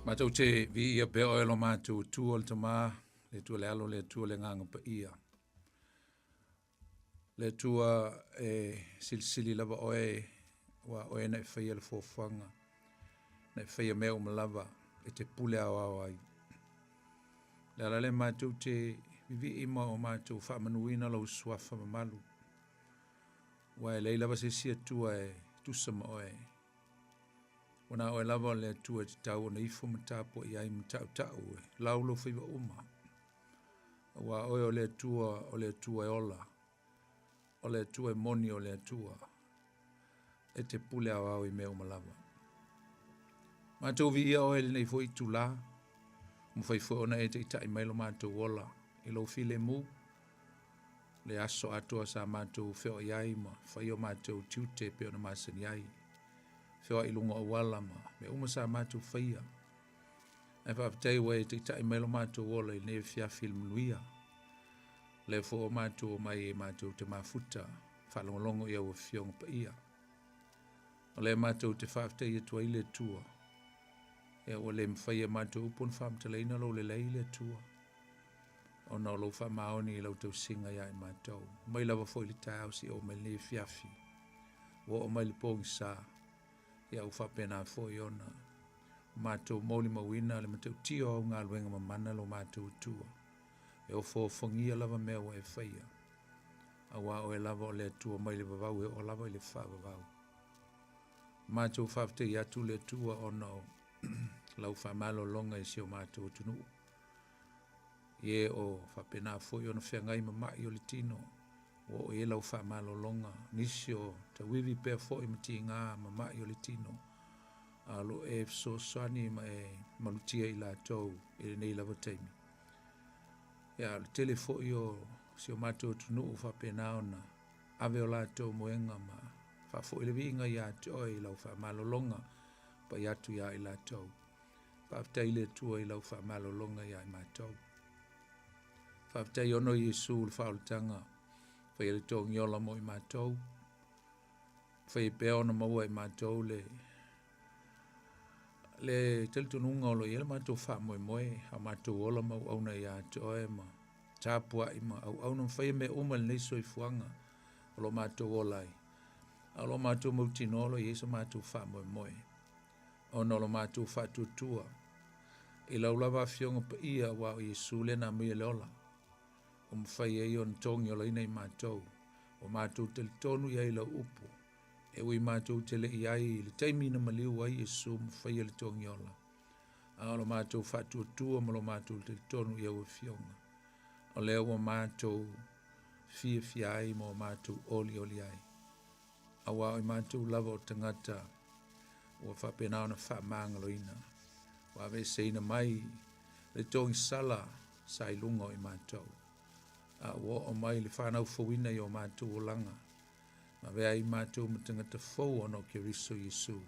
Matou te viia pea oe lo matou Atua le Tama, le Atua le Alo, le Atua le Agaga Paia. Le Atua e silisili lava oe, ua oe na e faia le fuafuaga, na e faia mea uma lava e te pule aoao ai. Le ala lea matou te vivii ma o matou faamanuina lou suafa mamalu, ua e leai lava se isi Atua e tusa ma oe. Ua na oe lava o le Atua e tatau ona ifo ma tapuai ai ma tautau e lau lou faiva uma. Aua oe o le Atua, o le Atua e ola, o le Atua e moni o le Atua, e te pule aoao i mea uma lava. Matou viia oe i lenei foi itula, mafai foi ona e taitai mai lo matou ola i lou filemu, le aso atoa sa matou feoai ai ma fai o matou tiute pei ona masani ai, feoai i luga o auala ma mea uma sa matou faia. Ae faafetai ua e taitai mai lo matou ola i lenei afiafi i le manuia. O lea foi ua matou omai e matou te mafuta, faalogologo i au Afioga Paia. O lea matou te faafetai atu ai le Atua, ia ua le mafai e matou upu ona faamatalaina lou lelei le Atua, ona o lou faamaoni i lau tausiga ia i matou. Mai lava foi i le taeao seia oo mai lenei afiafi, ua oo mai le pogisa, ia ua faapena foi ona matou molimauina le matautia o au galuega mamana lo matou Atua. E ofoofogia lava mea ua e faia, aua o oe lava o le Atua mai le vavau e oo lava i le faavavau. Matou faafetai atu le Atua ona o lau faamalologa i si o matou atunuu, i e o faapena foi ona feagai ma mai o le tino, ua oo i ai lau faamalologa, nisi o tauivi pea foi ma tiga ma mai o le tino, a o lo o e fesoasoani ma e malutia i latou i lenei lava taimi. Ia, o le tele foi o si o matou atunuu ua faapena ona ave o latou moega ma faafoi le viiga ia te oe i lau faamalologa pai atu ia i latou. Faafetai i le Atua i lau faamalologa ia i matou. Faafetai ona o Iesu le faaolataga, faia le togiola mo i matou, fai pea ona maua e matou le talitonuga o lo o i ai le matou faamoemoe, a matou ola ma auauna ia te oe ma tapuai ma auauna ma faia mea uma i lenei soifuaga o lo o matou ola ai, a o lo o matou mautinoa o lo o i ai so matou faamoemoe, ona o lo matou faatuatua i lau lava Afioga Paia, aua o Iesu lea na aumaia le ola, ua mafai ai ona togiolaina i matou, ua matou talitonu i ai i lau upu, e ui matou te le i ai i le taimi na maliu ai Iesu ma faia le togiola, a o lo matou faatuatua ma lo matou talitonu i au Afioga, o lea ua matou fiafia ai ma ua matou olioli ai, aua o i matou lava o tagata ua faapena ona faamagaloina, ua aveeseina mai le togisala sa i luga o i matou, a ua oo mai le fanau fouina i o matou olaga, ma avea ai matou ma tagata fou ona o Keriso Iesu.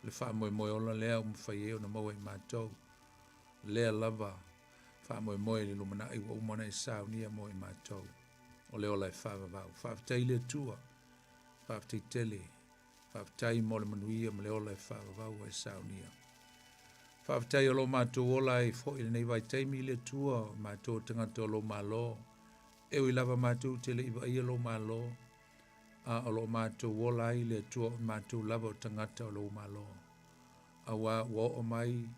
Le faamoemoe ola lea ua mafai ai ona maua e matou, lea lava faamoemoe i le lumanai ua uma ona e saunia mo i matou, o le ola e faavavau. Faafetai i le Atua, faafetai tele, faafetai mo le manuia ma le ola e faavavau ua e saunia. Faafetai o lo matou ola ai foi i lenei vaitaimi le Atua, o matou tagata o lou Malo, e ui lava matou te le i vaaia lou Malo, a o lo o matou ola ai le Atua o matou lava o tagata o lou Malo. Aua ua oo mai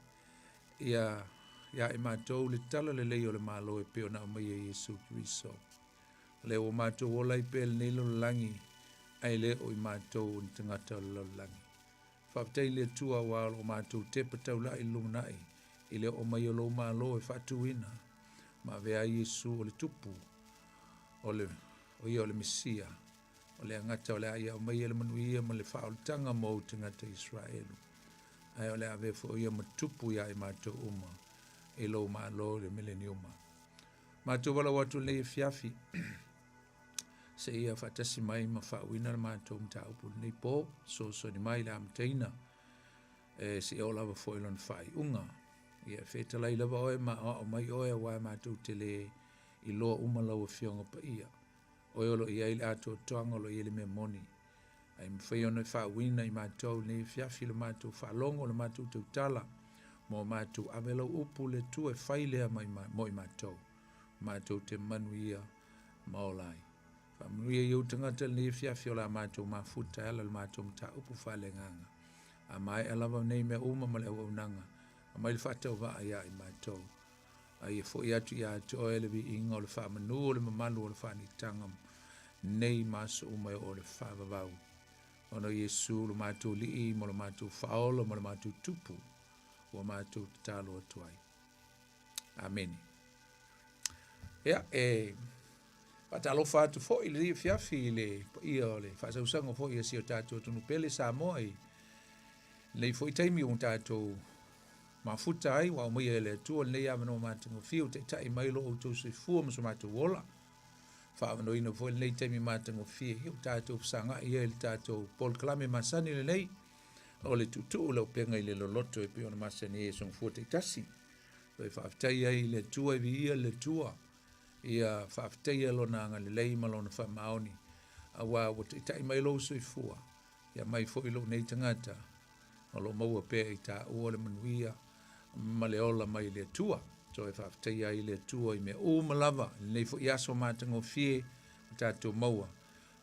ia ia i matou le tala lelei o le Malo e pei ona aumaia e Iesu Keriso. O lea ua matou ola ai pea i lenei lalolagi, ae le o i matou o ni tagata o le lalolagi. Faafetai i le Atua aua o lo o matou tepa taulai i le lumanai i le oo mai o lou Malo e faatuina ma avea ai Iesu o le Tupu, o le o ia o le Mesia, o le agata o le a ia aumaia le manuia ma le faaolataga mo ou tagata Isaraelu. Ae o le a avea foi ia ma tupu ia i matou uma i lou Malo i le mileniuma. Matou valaau atu i lenei afiafi seia faatasi mai ma faauuina le matou mataupu i lenei po, fesoasoani mai i le amataina e seia oo lava foi i lona faaiuga. Ia fetalai lava oe ma aoao mai oe aua matou te le iloa uma lau Afioga Paia. Oe o lo o i ai le atoatoaga o lo o i ai le mea moni. Ae mafai ona e faauuina i matou i lenei afiafi le matou faalogo, le matou tautala, mo matou. Ave lau upu le Atua e fai lea mo i matou, matou te manuia ma ola ai. Faamanuia i ou tagata lenei afiafi o le a matou mafuta e ala i le matou mataupu faaleagaga. A maea lava nei mea uma ma le auaunaga, aumai le faatauvaa ia i matou. A ia foi atu ia te oe le viiga o le faamanu o le mamalu o le faaniitaga nei ma aso uma e oo i le faavavau. Ona o Iesu lo matou Alii ma lo matou Faaola ma lo matou Tupu, ua matou tatalo atu ai. Amene. Ia, e faatalofa atu foi i lenei afiafi i le paia o le faasausaga foi a si o tatou atunuu pele Samoa i lenei foi taimi ua tatou mafuta ai, ua aumaia e le Atua lenei avanoa matagofie ua taitai mai lo outou soifua ma so matou ola. Faaavanoaina foi lenei taimi matagofie ua tatou fesagai ai i le tatou polokalame masani lenei o le tuutuu i le auupega i le loloto e pei ona masani ai i aso Gafua taitasi. Toe faafetai ai i le Atua e viia le Atua ia faafetaia lona agalelei ma lona faamaoni aua ua taitai mai lou soifua ia mai foi lou nei tagata o lo o maua pea i taua le manuia ma le ola mai le Atua. Toe faafetaia ai le Atua i mea uma lava i lenei foi aso matagofie ua tatou maua.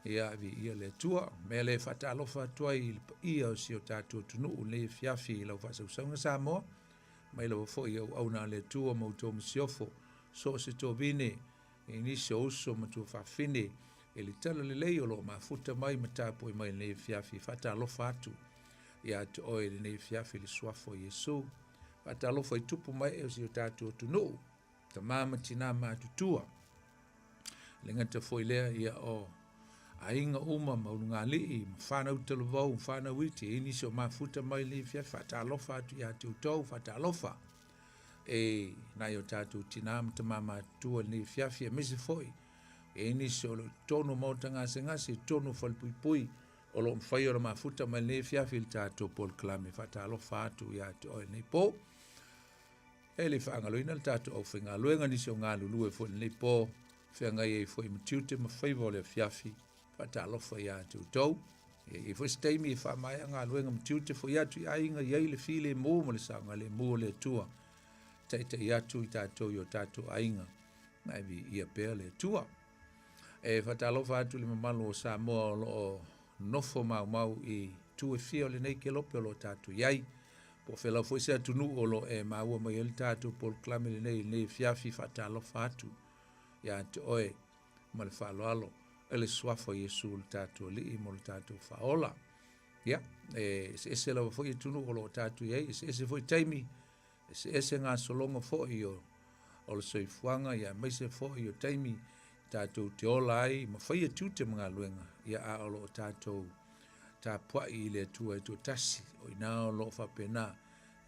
Ia viia le Atua. Mea lea e faatalofa atu ai i le paia o si o tatou atunuu i lenei afiafi i lau faasausauga Samoa, mai lava foi i auauna a le Atua ma outou masiofo, so o se tovine i nisi o uso ma tuafafine i le talalelei o lo o mafuta mai ma tapuai mai i lenei afiafi. Faatalofa atu ia te oe i lenei afiafi i le suafa o Iesu. Faatalofa i tupu mae o si o tatou atunuu, tama ma tina matutua. Le gata foi lea ia o aiga uma ma ulugalii ma whanau talavou ma whanau iti, e nisi o mafuta mai lenei afiafi. Faatalofa atu ia te outou, faatalofa e nai o tatou tina ma tama matutua i lenei afiafi, aemaise foi e nisi o lo o totonu o maota gasegase, totonu o falepuipui o lo o mafai ona mafuta mai lenei afiafi i le tatou polokalame. Faatalofa atu ia te oe lenei po. E le faagaloina le tatou aufaigaluega, nisi o galulue foi lenei po, feagai ai foi ma tiute ma faiva o le afiafi. Faatalofa ia te outou. E i ai foi se taimi e faamaea galuega ma tiute foi atu i aiga i ai le filemu ma le saogalemu o le Atua. Taitai atu i tatou i o tatou aiga, na e viia pea le Atua. E faatalofa atu i le mamalu o Samoa o lo o nofo maumau i tu e fia o lenei kelope o lo o tatou i ai. Po o fea lava foi se atunuu o lo o e maua mai ai le tatou polokalame lenei i lenei afiafi, faatalofa atu ia te oe ma le faaaloalo e le suafa o Iesu le tatou Alii mo le tatou Faaola. Ia, e eseese lava foi atunuu o lo o tatou i ai, eseese foi taimi, eseese gasologa foi o le soifuaga, ia aemaise foi o taimi tatou te ola ai ma faia tiute ma galuega, ia a o lo o tatou tapuai i le Atua e toatasi, o ina o lo o faapena,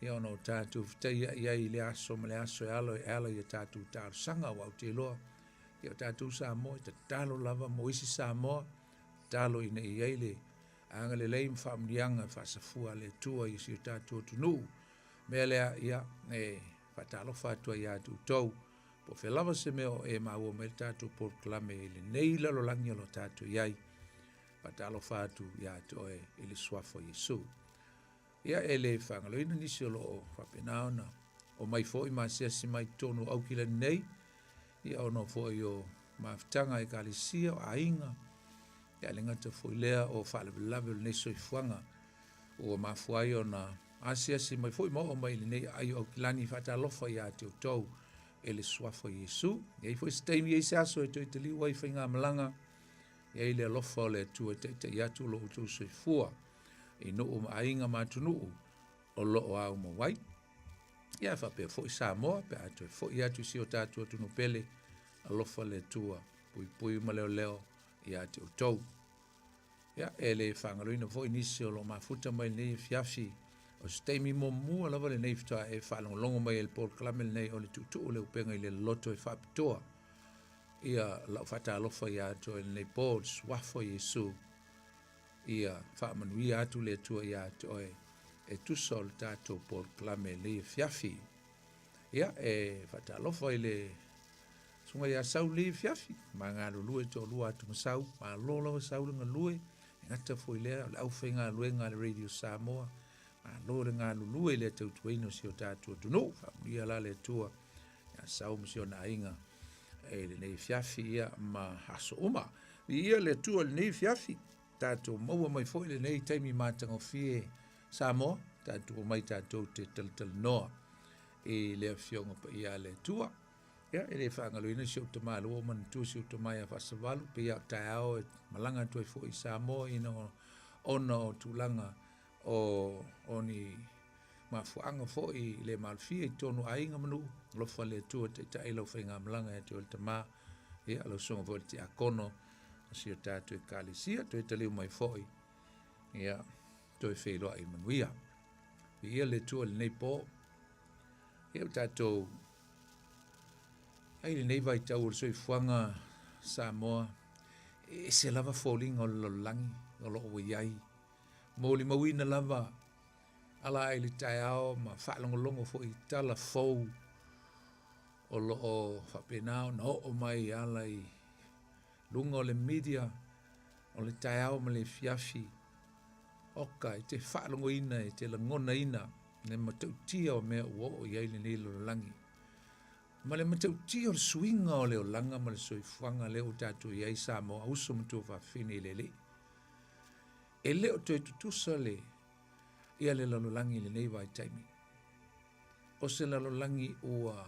ia ona o tatou fetaiai ai i le aso ma le aso e ala e ala i a tatou talosaga, aua ou te iloa, ia o tatou Samoa e tatalo lava mo isi Samoa, tatalo ina ia i ai le agalelei ma faamanuiaga e faasafua a le Atua i si o tatou atunuu. Mea lea, ia, e faatalofa atu ai ia te outou, po o fea lava se mea o e maua mai le tatou polokalame i lenei lalolagi o lo o tatou i ai. Faatalofa atu ia te oe i le suafa o Iesu. Ia, e le faagaloina nisi o lo o faapena ona o mai foi ma asiasi mai totonu o Aukilani nei, ia ona foi o mafutaga a ekalesia, o aiga, ia le gata foi lea o faalavelave o lenei soifuaga ua mafua ai ona asiasi mai foi ma oo mai i lenei aai o Aukilani. Faatalofa ia te outou e le suafa o Iesu. E i ai foi se taimi, e i ai se aso e toe taliu ai faigamalaga, e ai le alofa o le Atua e taitai atu lo outou soifua i nuu ma aiga ma atunuu o lo o aumau ai. Ia faapea foi Samoa, pe a toe foi atu i si o tatou atunuu pele, alofa le Atua, puipui ma leoleo ia te outou. Ia, e le faagaloina foi nisi o lo o mafuta mai lenei afiafi, o se taimi muamua lava lenei faatoa e faalogologo mai ai i le polokalame lenei o le tuutuu o le upega i le loloto e faapitoa. Ia lau faatalofa ia te oe lenei po, le suafa o Iesu. Ia faamanuia atu le Atua ia te oe e tusa o le tatou polokalame lenei afiafi. Ia, e faatalofa i le susuga ia Sau lenei afiafi, ma galulue toalua atu ma Sau, malo lava Sau le galue, e gata foi lea o le aufaigaluega a le Radio Samoa, Malo le galulue i le tautuaina o si o tatou atunuu. Faamanuia la le Atua ia Sau ma si ona aiga i lenei afiafi ia ma aso uma. Viia le Atua i lenei afiafi, tatou maua mai foi lenei taimi matagofie Samoa, tatou omai tatou te talatalanoa i le Afioga Paia a le Atua. Ia, e le faagaloina si ou tamalua ua manatua si ou tama ia Faasavalu, pei lava o taeao e malaga atu ai foi i Samoa ina ona o tulaga o ni mafuaaga foi le maalofia i totonu o aiga ma nuu. Alofa le Atua taitai lau faigamalaga ia te oe le tama, ia lau susuga foi i le tiakono o si o tatou Ekalesia, toe taliu mai foi, ia toe feiloai manuia. Viia le Atua i lenei po. Ia ua tatou ai lenei vaitau o le soifuaga Samoa, e ese lava foliga o le lalolagi o lo o ua i ai. Molimauina lava ala ai le taeao ma faalogologo foi i tala fou o lo o faapena ona oo mai e ala i luga o le media o le taeao ma le afiafi. Oka, e te faalogoina, e te lagonaina le matautia o mea ua oo i ai lenei lalolagi, ma le matautia o le suiga o le olaga ma le soifuaga lea ua tatou i ai Samoa, uso ma tuafafine i le Alii. E le o toe tutusa le ia le lalolagi i lenei vaitaimi. O se lalolagi ua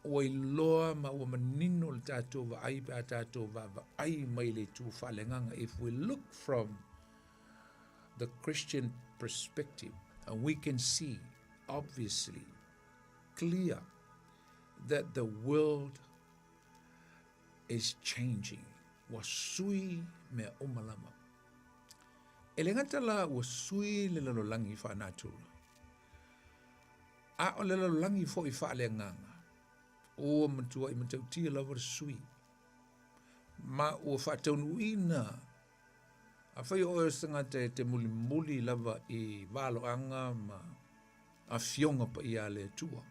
ua iloa ma ua manino le tatou vaai pe a tatou vaavaai mai le itu faaleagaga. If we look from the Christian perspective, and we can see obviously clear that the world is changing. Ua sui mea uma lava. E le gata la ua sui le lalolagi faanatura, a o le lalolagi foi faaleagaga, ua matuai matautia lava le sui, ma ua faataunuuina. Afai o oe o se tagata e te mulimuli lava i valoaga ma afioga paia a le Atua,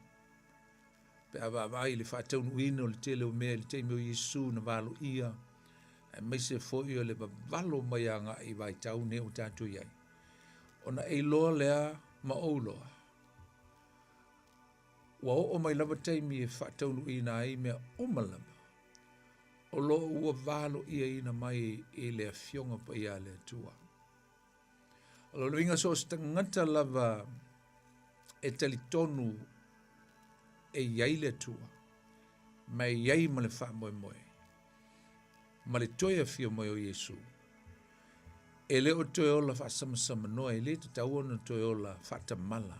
pe a vaavaai i le faataunuuina o le tele o mea i le taimi o Iesu na valoia, aemaise foi o le vavalo mai agai i vaitau nei ua tatou i ai, ona e iloa lea ma ou iloa, ua oo mai lava taimi e faataunuuina ai mea uma lava o lo o ua valoiaina mai i le Afioga Paia a le Atua. O lona uiga so o se tagata lava e talitonu e i ai le Atua, ma e i ai ma le faamoemoe, ma le toe afio mai o Iesu, e le o toe ola faasamasamanoa, e le tatau ona toe ola faatamala,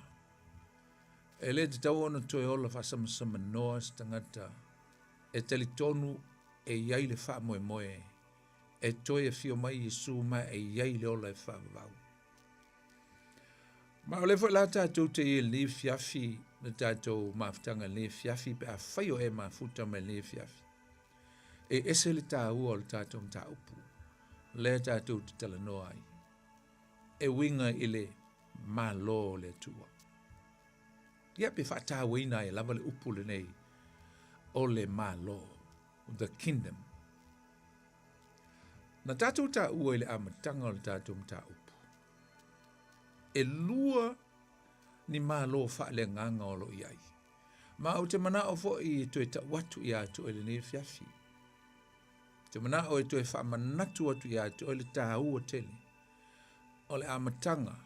e le tatau ona toe ola faasamasamanoa se tagata e talitonu e i ai le faamoemoe e toe afio mai Iesu ma e i ai le ola e faavavau. Ma o lea foi la tatou te i ai i lenei afiafi, le tatou mafutaga i lenei afiafi, pe afai o e mafuta mai i lenei afiafi, e ese le taua o le tatou mataupu lea tatou te talanoa ai, e uiga i le Malo o le Atua. Ia pe faatauaina ai lava le upu lenei o le Malo, the kingdom. Na tatou taua i le amataga o le tatou mataupu, e lua ni malo faaleagaga o lo o i ai. Ma ou te manao foi e toe tau atu ia te oe lenei afiafi. Ou te manao e toe faamanatu atu ia te oe le taua tele o le amataga,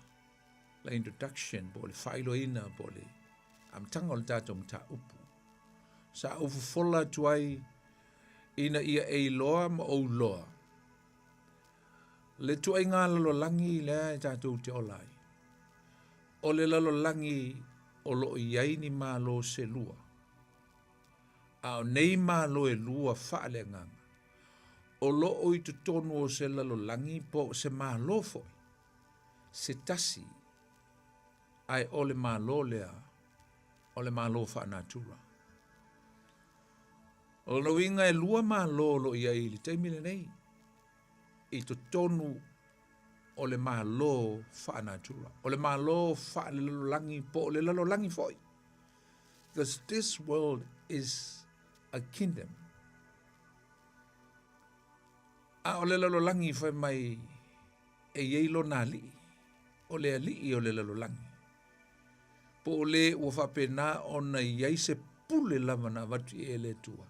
le introduction, po o le faailoaina, po o le amataga o le tatou mataupu. Sa ou fofola atu ai ina ia e iloa ma ou iloa le tuaiga lalolagi lea e tatou te ola ai. O le lalolagi o lo o i ai ni malo se lua, a o nei malo e lua faaleagaga, o lo o i totonu o se lalolagi po o se malo foi, se tasi, ae o le malo lea, o le malo faanatura. O lona uiga e lua malo o lo o i ai i le taimi lenei i totonu o le malo faanatura, o le malo faalelalolagi po o le lalolagi foi. Because this world is a kingdom. A o le lalolagi fai mai e i ai lona alii. O le alii o le lalolagi. Po o le ua faapena ona i ai se pule lava na avatu i ai e le Atua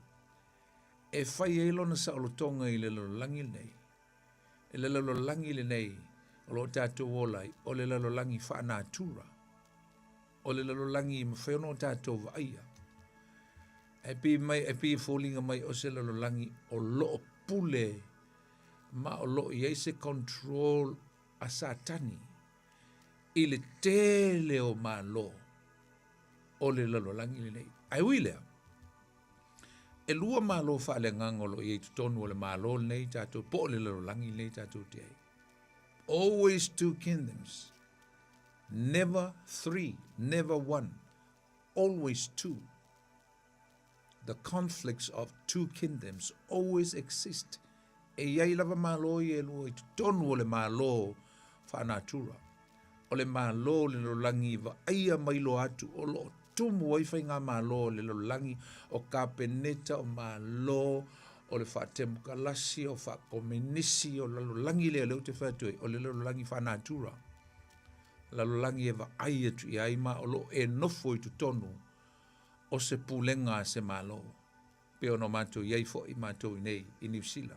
e fai ai lona saolotoga i le lalolagi lenei. E le lalolagi lenei o lo o tatou ola ai, o le lalolagi faanatura. O le lalolagi e mafai ona o tatou vaaia. Ae pei mai e pei e foliga mai o se lalolagi o lo o pule ma o lo o i ai se control a Satani i le tele o Malo o le lalolagi lenei. Ae ui lea, e lua Malo faaleagaga o lo o i ai i totonu o le Malo lenei tatou, po o le lalolagi lenei tatou te i ai. Always two kingdoms, never three, never one, always two. The conflicts of two kingdoms always exist. E i ai lava Malo ia e lua i totonu o le Malo faanatura. O le Malo o le lalolagi i vaaia ma iloa atu o lo o tumu ai faigamalo o le lalolagi, o Kapeneta, o Malo, o le faatemokalasi, o faakomenisi, o le lalolagi lea o lea ou te fai atu ai, o le lalolagi faanatura. Lalolagi e vaai atu i ai ma o lo o e nofo i totonu o se pulega a se Malo, pei ona matou i ai foi matou i nei i Niu Sila,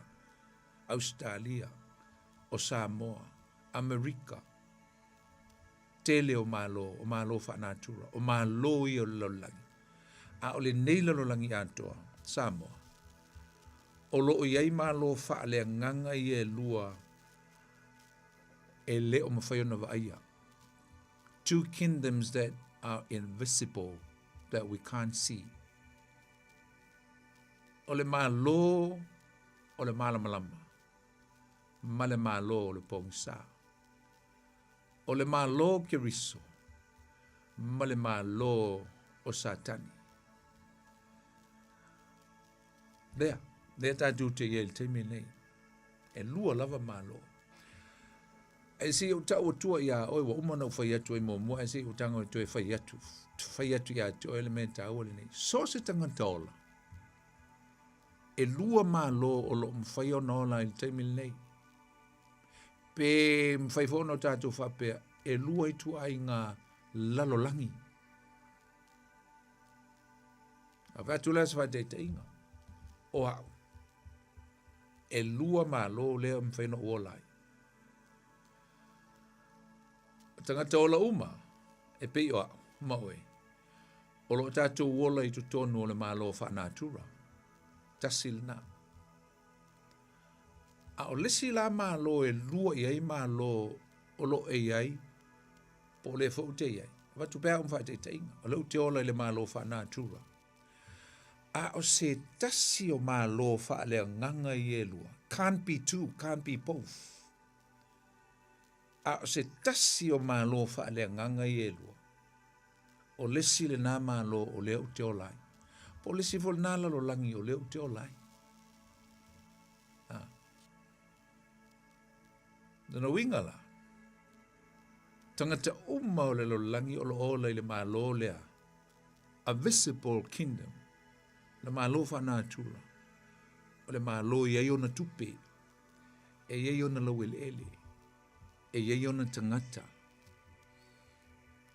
Ausetalia, o Samoa, Amerika, tele o Malo, o Malo faanatura, o Malo ia o le lalolagi. A o lenei lalolagi atoa, Samoa, o lo o i ai Malo faaleagaga ia e lua e le o mafai ona vaaia. Two kingdoms that are invisible, that we can't see. O le Malo o le malamalama ma le Malo o le pogisa. O le Malo o Keriso ma le Malo o Satani. Lea, lea tatou te i ai i le taimi lenei. E lua lava Malo. Ae se i ou tau atua iā oe, ua uma ona ou fai atu ai muamua, ae se i ou tago e toe fai atu, fai atu ia te oe le mea taua lenei. So o se tagata ola, e lua Malo o lo o mafai ona ola ai i le taimi lenei. Pe mafai foi ona o tatou faapea, e lua ituaiga lalolagi. Avatu la se faataitaiga, o au, e lua Malo lea e mafai ona ou ola ai. O tagata ola uma, e pei o au ma oe, o lo o tatou ola i totonu o le Malo faanatura. Tasi lena. A o le isi la Malo e lua i ai Malo o lo o e i ai, po o lea foi ou te i ai. Avatu pea au ma faataitaiga, o lea ou te ola i le Malo faanatura. A o se tasi o Malo faaleagaga ia e lua, can't be two, can't be both. A o se tasi o Malo faaleagaga ia e lua, o le isi lena Malo o lea ou te ola ai. Po o le isi foi lena lalolagi o lea ou te ola ai. Ah. Lona uiga la, tagata uma o le lalolagi o lo o ola i le Malo lea, a visible kingdom, le Malo faanatura, o le Malo e i ai ona tupe, e i ai ona laueleele, e i ai ona tagata.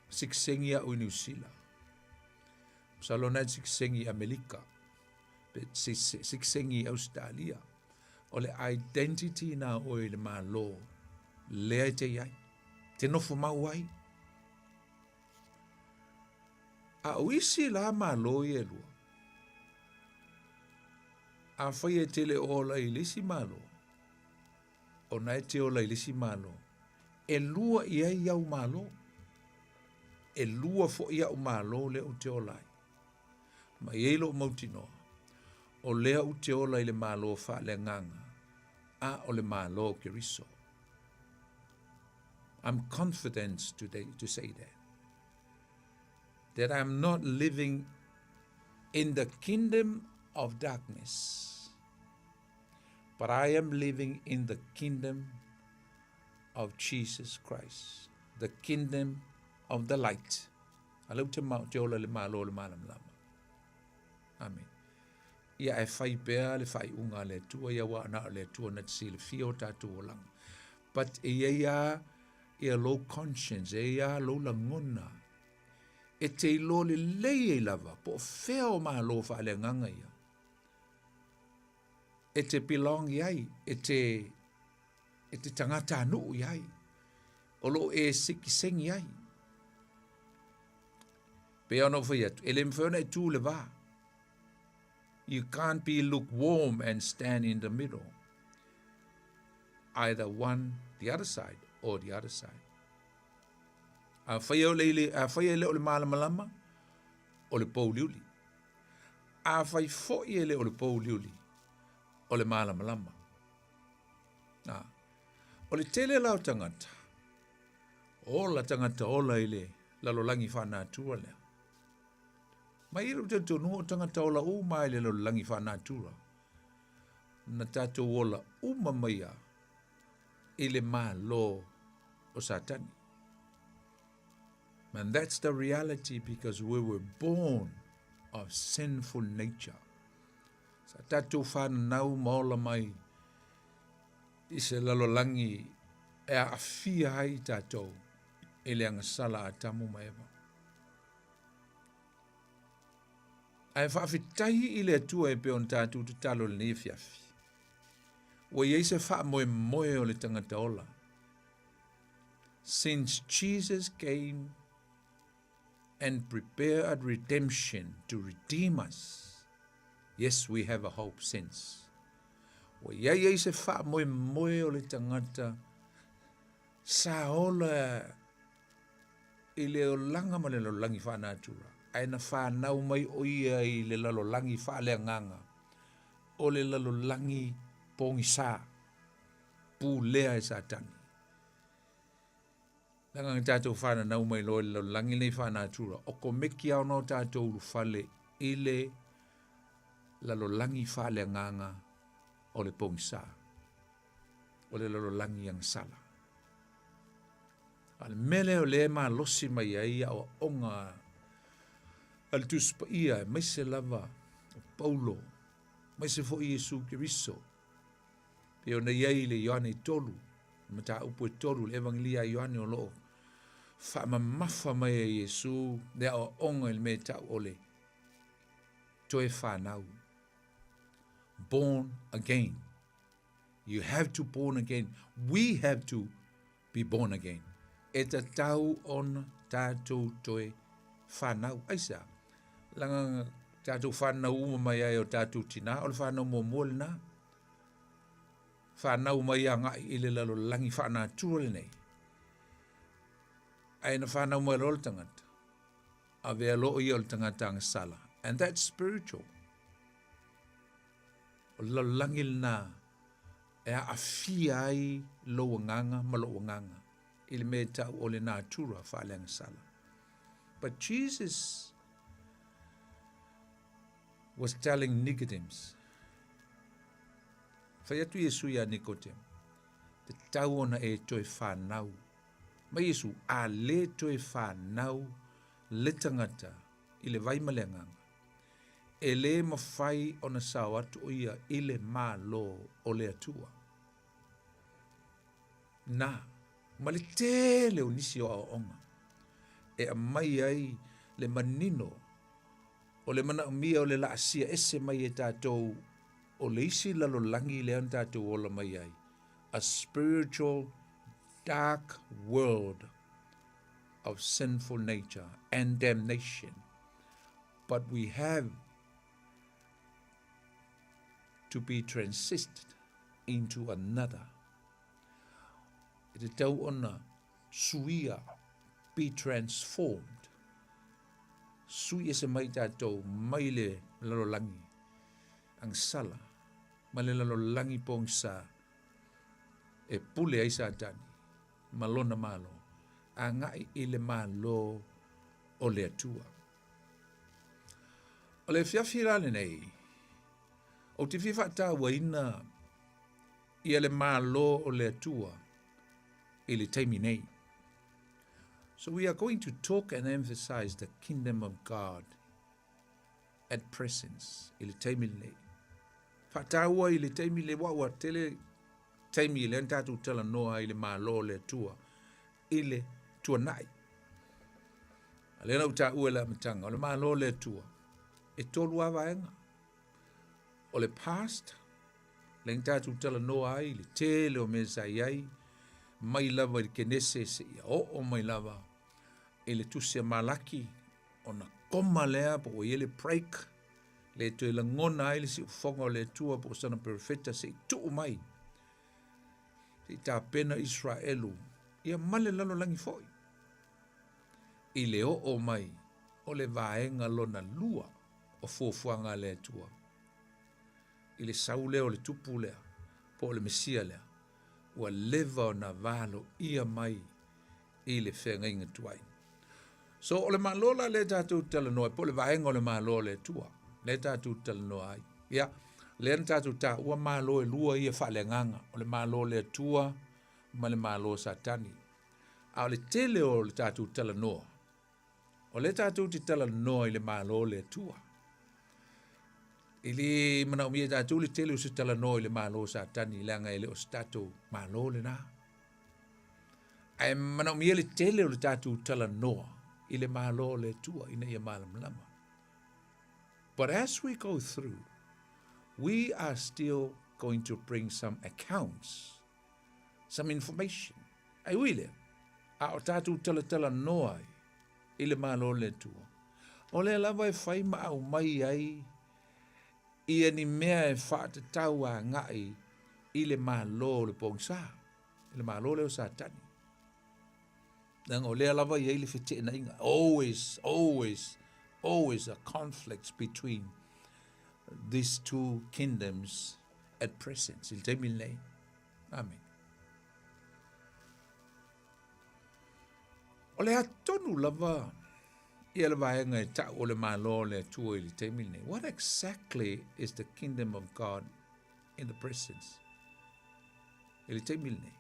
Sikisengi au i Niu Sila, masalo na e sikisengi i Amelika, pe sikisengi i Ausetalia. O le identity na oe i le Malo lea e te i ai, te nofo mau ai. A o isi la Malo ia e lua, afai e te le ola i le isi Malo, ona e te ola i le isi Malo, e lua i ai au Malo, e lua foi au Malo lea ou te ola ai. Ma i ai lou mautinoa, o lea ou te ola i le Malo faaleagaga, a o le Malo o Keriso. I'm confident today to say that. That I'm not living in the kingdom of darkness, but I am living in the kingdom of Jesus Christ, the kingdom of the light. A lea ou te ma, te ola i le Malo o le malamalama. Amen. Ia ae fai pea le faaiuga a le Atua ia aua na o le Atua na te silafia o tatou olaga. But e i ai a Ia lou conscience, e ia lou lagona, e te iloa lelei ai lava po o fea o malo faaleagaga ia. E te belong i ai, e te, e te tagatanuu i ai, o loo e sitiseni ai. Pei ona ou fai atu, e le mafai ona e tu i le va. You can't be lukewarm and stand in the middle. Either one, the other side, or the other side. Afai o le, afai e le o le malamalama, o le pouliuli. Afai foi e le o le pouliuli, o le malamalama. A, o le tele la o tagata, ola tagata ola i le lalolagi faanatura lea. Ma i lou talitonuga o tagata ola uma i le lalolagi faanatura. Na tatou ola uma mai lava i le Malo o Satani. And that's the reality because we were born of sinful nature. Sa tatou fananau ma ola mai i se lalolagi e aafia ai tatou i le agasala a Atamu ma Eva. Ae faafetai i le Atua e pei ona tatou tatalo i lenei afiafi. Ua i ai se faamoemoe o le tagata ola. Since Jesus came and prepared redemption to redeem us, yes, we have a hope since. Ua i ai ai se faamoemoe o le tagata sa ola i le olaga ma le lalolagi faanatura, ae na fanau mai o ia i le lalolagi faaleagaga, o le lalolagi pogisa, pulea e Satani. Leaga na tatou fananau mai loa i le lalolagi lenei faanatura, okomeki lava ona o tatou ulufale i le lalolagi faaleagaga o le pogisa, o le lalolagi agasala. A o le mea lea o lea e malosi mai ai aoaoga a le Tusi Paia, aemaise lava o Paulo, aemaise foi Iesu Keriso, pei ona i ai i le Ioane 3, le mataupu e 3, le Evangelia a Ioane o lo o faamamafa mai e Iesu le aoaoga i le mea e tau o le toe fanau. Born again. You have to born again. We have to be born again. E tatau ona tatou toe fanau. Aisea? Leaga tatou fanau uma mai ai o tatou tinā, o le fanau muamua lenā. Fanau mai agai i le lalolagi faanatura lenei. Ae na fanau mai loa le tagata, avea loa o ia o le tagata agasala. And that's spiritual. O le lalolagi lenā e aafia ai lou agaga ma lou agaga i le mea e tau o le natura faaleagasala. But Jesus was telling Nicodemus, fai atu Iesu iā Nikodemo, tatau ona e toe fanau. Mai Iesu, a le toe fanau le tagata i le vai ma le agaga, e le mafai ona sao atu o ia i le Malo o le Atua. Na, ma le tele o nisi o aoaoga e aumai ai le manino o le manaomia o le laasia ese mai e tatou o le isi lalolagi lea na tatou ola mai ai, a spiritual dark world of sinful nature and damnation. But we have to be transited into another. E tatau ona suia, be transformed. Sui ese mai tatou mai le lalolagi agasala ma le lalolagi pogisa e pule ai Satani ma lona Malo, agai i le Malo o le Atua. O le afiafi la lenei, ou te fia faatauaina ia le Malo o le Atua i le taimi nei. So we are going to talk and emphasize the kingdom of God at present, i le taimi lenei. Faataua i le taimi le ua ua tele taimi lea na tatou talanoa ai i le Malo o le Atua. i le tuanai. A lea na ou taua i le amataga, o le Malo o le Atua, e tolu lava vaega. O le past, lea na tatou talanoa ai i le tele o mea sa i ai, mai lava i le Kenese seia oo mai lava i le tusi a Malaki, ona koma lea po ua i ai le break, le toe lagona ai le siufofoga o le Atua po o sana perofeta se i tuu mai, se i tapena Israelu, ia ma le lalolagi foi, i le oo mai o le vaega lona lua o fuafuaga a le Atua i le sau lea o le tupu lea po o le Mesia lea ua leva ona valoia mai i le feagaiga tuai. So o le Malo la lea tatou talanoa ai, po o le vaega o le Malo o le Atua lea tatou talanoa ai. Ia, lea na tatou taua Malo e lua ia faaleagaga, o le Malo o le Atua ma le Malo o Satani. A o le tele o le tatou talanoa, o lea tatou te talanoa i le Malo o le Atua. E le manaomia e tatou le tele o se talanoa i le Malo o Satani, leaga e le o se tatou Malo lena. Ae manaomia le tele o le tatou talanoa i le Malo o le Atua ina ia malamalama. But as we go through, we are still going to bring some accounts, some information. Ae ui lea, a o tatou talatalanoa ai i le Malo o le Atua, o lea lava e fai ma aumai ai ia ni mea e faatatau agai i le Malo o le pogisa, i le Malo lea o Satani. Leaga o lea lava e i ai le feteenaiga, always, always, always a conflict between these two kingdoms at present, i le taimi lenei. Amen. O le a tonu lava ia le vaega e tau o le Malo o le Atua i le taimi lenei. What exactly is the kingdom of God in the present? I le taimi lenei.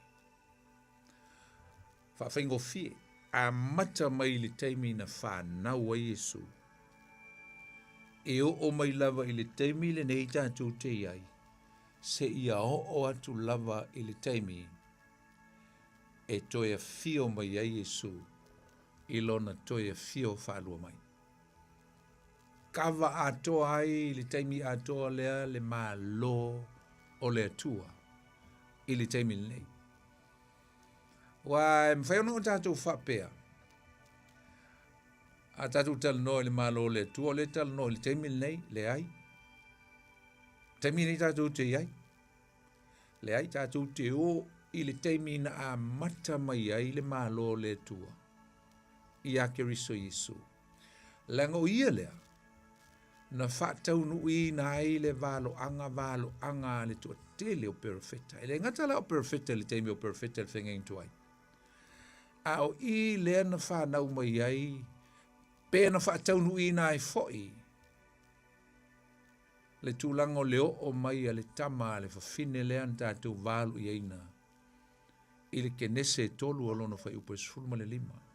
Faafaigofie, amata mai i le taimi na fanau ai Iesu, e oo mai lava i le taimi lenei tatou te i ai, seia oo atu lava i le taimi e toe afio mai ai Iesu i lona toe afio faalua mai. Kava atoa ai i le taimi atoa lea le Malo o le Atua i le taimi lenei. Aua e mafai ona o tatou faapea, a tatou talanoa i le Malo o le Atua, o lea e talanoa i le taimi lenei, leai. Taimi lenei tatou te i ai. Leai, tatou te o i le taimi na amata mai ai le Malo o le Atua iā Keriso Iesu. Leaga o ia lea na faataunuuina ai le valoaga valoaga a le toatele o perofeta. E le gata la o perofeta i le taimi o perofeta i le feagaiga tuai, a o i lea na fanau mai ai pe na faataunuuina ai foi le tulaga o le oo mai a le tama a le fafine lea na tatou valoiaina i le Kenese e tolu o lona fuaiupu e 15.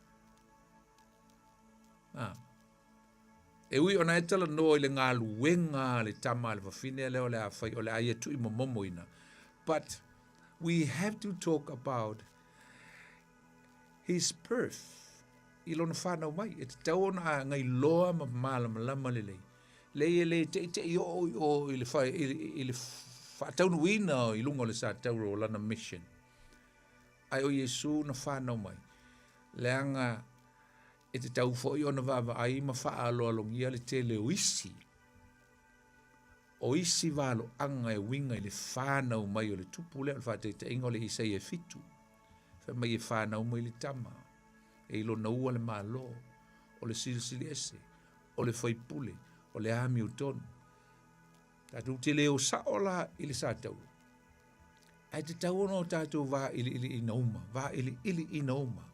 Ah. E ui ona e talanoa i le galuega a le tama a le fafine lea o le a fai, o le a ia tuuimomomoina. But we have to talk about his birth, i lona whanau mai. E tatau ona gailoa ma malamalama lelei. Leai e le teitei oo i o i le, wha, i, i le faataunuuina i luga o le satauro o lana mission. Ae o Iesu na whanau mai. Leaga e tatau foi ona vaavaai ma faaaloalogia le tele o isi o isi valoaga e uiga i le fanau mai o le tupu lea, o le faataitaiga o le Isaia e 7, fai mai e fanau mai le tama, e i lona ua le Malo, o le Silisili Ese, o le faipule, o le amiotonu. Tatou te le o sao la i le satauro, ae tatau ona o tatou vailiiliina uma, vailiiliina uma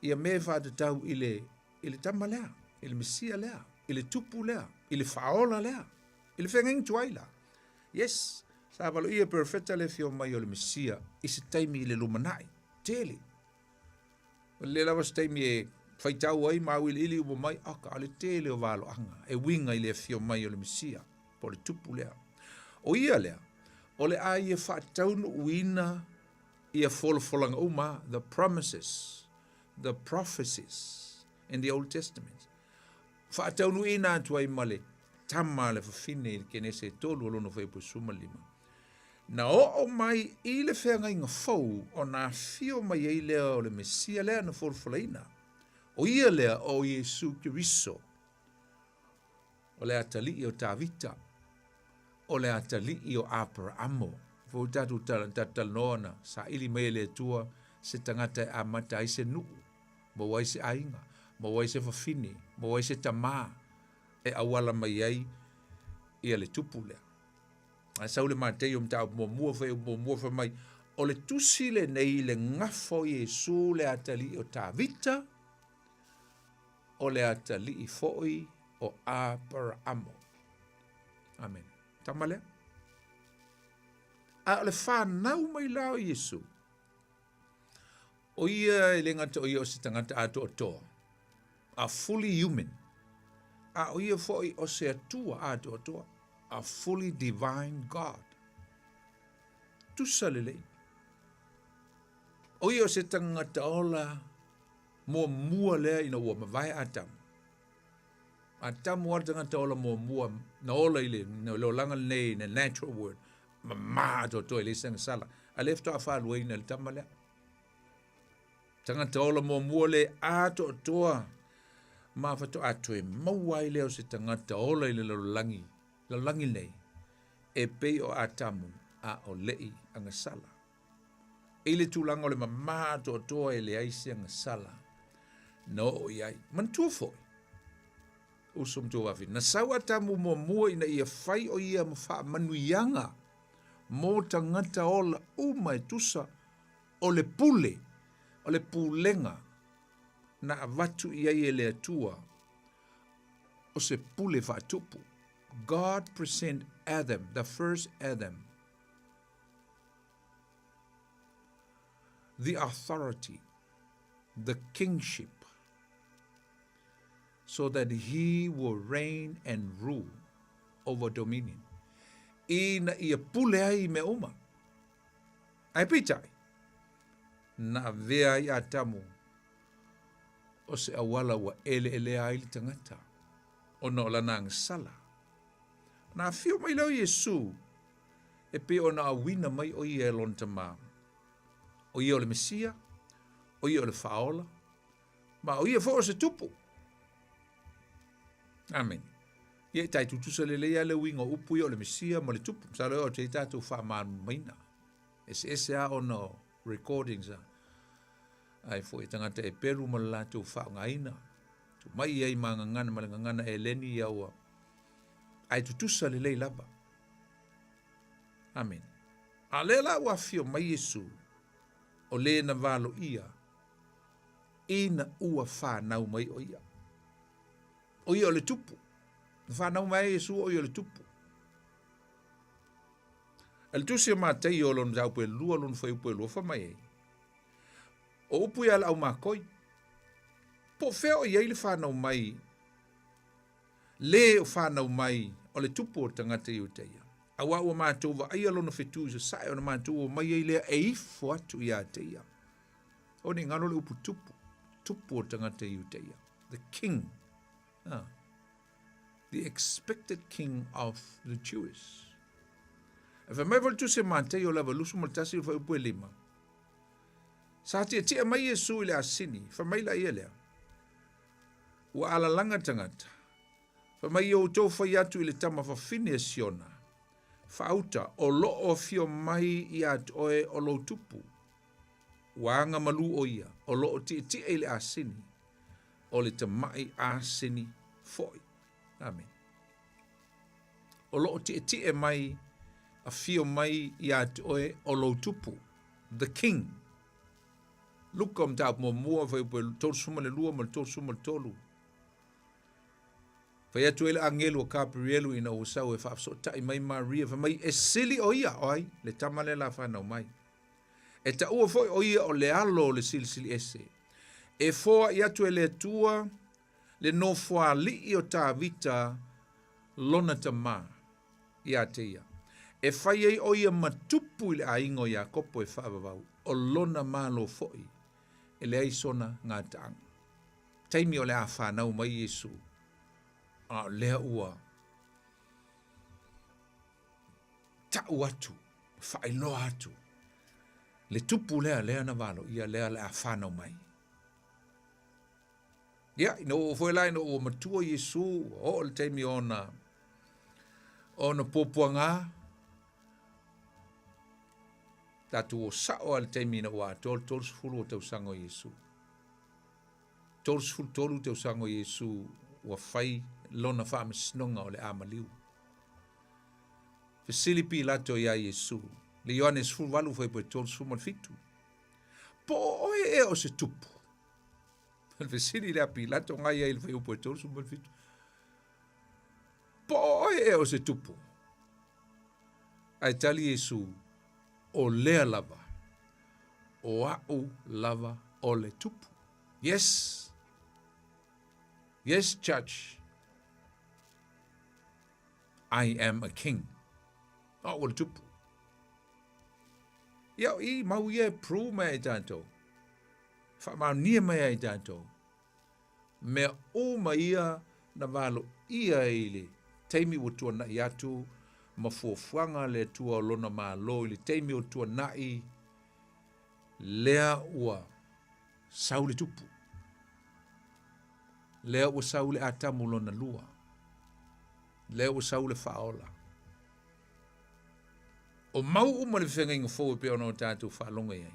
ia mea e faatatau i le, i le tama lea, i le Mesia lea, i le tupu lea, i le faaola lea, i le feagaiga tuai la. Yes, sa valoia e perofeta le afio mai o le Mesia i se taimi i le lumanai, tele. O le lava se taimi e faitau ai ma auiliili uma mai, aka, o le tele o valoaga e uiga i le afio mai o le Mesia, po o le tupu lea. O ia lea, o le a ia faataunuuina ia folafolaga uma, the promises. the prophecies in the Old Testament. Faataunuuina atu ai ma le tama a le fafine i le Kenese e 3 o lona fuaiupu 15. Na oo mai i le feagaiga fou ona afio mai ai lea o le Mesia lea na folafolaina, o ia lea o Iesu Keriso, o le atalii o Tavita, o le atalii o Aperaamo. Foi tatou talanoa na saili mai e le Atua se tagata e amata ai se nuu, maua ai se aiga, maua ai se fafine, maua ai se tamā e auala mai ai ia le tupu lea. Ae sau le Mataio mataupu muamua fuaiupu muamua fai mai, o le tusi lenei i le gafa o Iesu le atalii o Tavita, o le atalii foi o Aperaamo. Amene. Tama lea. A o le fanau mai la o Iesu, o ia e le gata o ia o se tagata atoatoa, a fully human, a o ia foi o se Atua atoatoa, a fully divine God. Tusa lelei. O ia o se tagata ola muamua lea ina ua mavae Atamu. Atamu lava le tagata ola muamua na ola i le olaga lenei in a natural world, mama atoatoa e leai se agasala. A lea faatoa faaluaina e le tama lea. Tagata ola muamua le atoatoa ma faatoa toe maua ai lea o se tagata ola i le lalolagi, lalolagi nei, e pei o Atamu a o le'i agasala. I le tulaga o le mama atoatoa e leai se agasala na oo i ai. Manatua foi, uso ma tuafafine, na sau Atamu muamua ina ia fai o ia ma faamanuiaga mo tagata ola uma e tusa o le pule, o le pulega na avatu i ai e le Atua o se pule faatupu. God present Adam, the first Adam, the authority, the kingship, so that he will reign and rule over dominion. Ina ia pule ai i mea uma. Ae peitai, na avea ai Atamu o se auala ua eleelea ai le tagata, ona o lana agasala. Na afio mai lea o Iesu, e pei ona auina mai o ia e lona tamā. O ia o le Mesia, o ia o le Faaola, ma o ia foi o se tupu. Amene. Ia e tai tutusa lelei lava le uiga o upu ia o le Mesia ma le tupu. Masalo e oo atu ai tatou faamalamalamaina. Eseese lava ona o recordings a ai foi e tagata e pelu ma le latou faaaogaina. Tuu mai ai ma gagana ma le gagana eleni ia ua ae tutusa lelei lava. Amene. A lea la ua afio mai Iesu, o le na valoia ina ua fanau mai o ia. O ia o le tupu. Na fanau mai ai Iesu o ia o le tupu. E le tusi o Mataio o lona mataupu e lua lona fuaiupu e lua fai mai ai. O upu ia le au makoi. Po o fea o i ai le fanau mai le o fanau mai o le tupu o le tagata Iutaia. Auā ua matou vaaia lona fetu i sasae ona matou omai ai lea e ifo atu ia te ia. O ne i galo le upu tupu, tupu o le tagata Iutaia. The king. Ah. The expected king of the Jewish. E fai mai foi le Tusi a Mataio lava 21 le fuaiupu e lima. Sa tietie mai Iesu i le asini, fai mai laia lea, Ua alalaga tagata, fai mai ia outou fai atu i le tama fafine a Siona, Faauta, o loo afio mai ia te oe o lou tupu. Ua aga malū o ia, o loo tietie i le asini, o le tamaʻi asini foi. Amene. O loo tietie mai, afio mai ia te oe o lou tupu, the king. Luka o mataupu muamua, fuaiupu e 32 ma le 33. Fai atu ai le agelu o Kaperielu ina ua sau e faafesootai mai Maria, fai mai, e sili o ia, o ai, le tama lea la fanau mai. E taua foi o ia o le alo o le Silisili Ese. E foai atu e le Atua le nofoalii o Tavita lona tamā ia te ia. E fai ai o ia ma tupu i le aiga o Iakopo e faavavau, o lona malo foi E leai sona gataaga. Taimi o le a fanau mai Iesu, a o lea ua ta'u atu, faailoa atu le tupu lea, lea na valoia lea le a fanau mai. Ia, ina ua oo foi la ina ua matua Iesu, ua oo i le taimi o ona ona puapuaga, tatou o sa'o lava i le taimi ina ua atoa le 30 o tausaga o Iesu. 33 tausaga o Iesu ua fai lona faamasinoga o le a maliu. Fesili Pilato iā Iesu, le Ioane 18 fuaiupu e 37, Po o oe ea o se tupu? O le fesili lea a Pilato ngai ai i le fuaiupu e 37. Po o oe ea o se tupu? Ae tali Iesu, O lea lava, o a'u lava o le tupu. Yes! Yes, Judge. I am a king. O a'u o le tupu. Ia, i mau ia e prove mai ai tatou. Faamaonia mai ai tatou. Mea uma ia na valoia i le taimi ua tuanai atu ma fuafuaga a le Atua o Lona Malo i le taimi o tuanai, lea ua sau le tupu. Lea ua sau le Atamu lona lua. Lea ua sau le Faaola. O mau uma le feagaiga fou e pei ona o tatou faalogo i ai.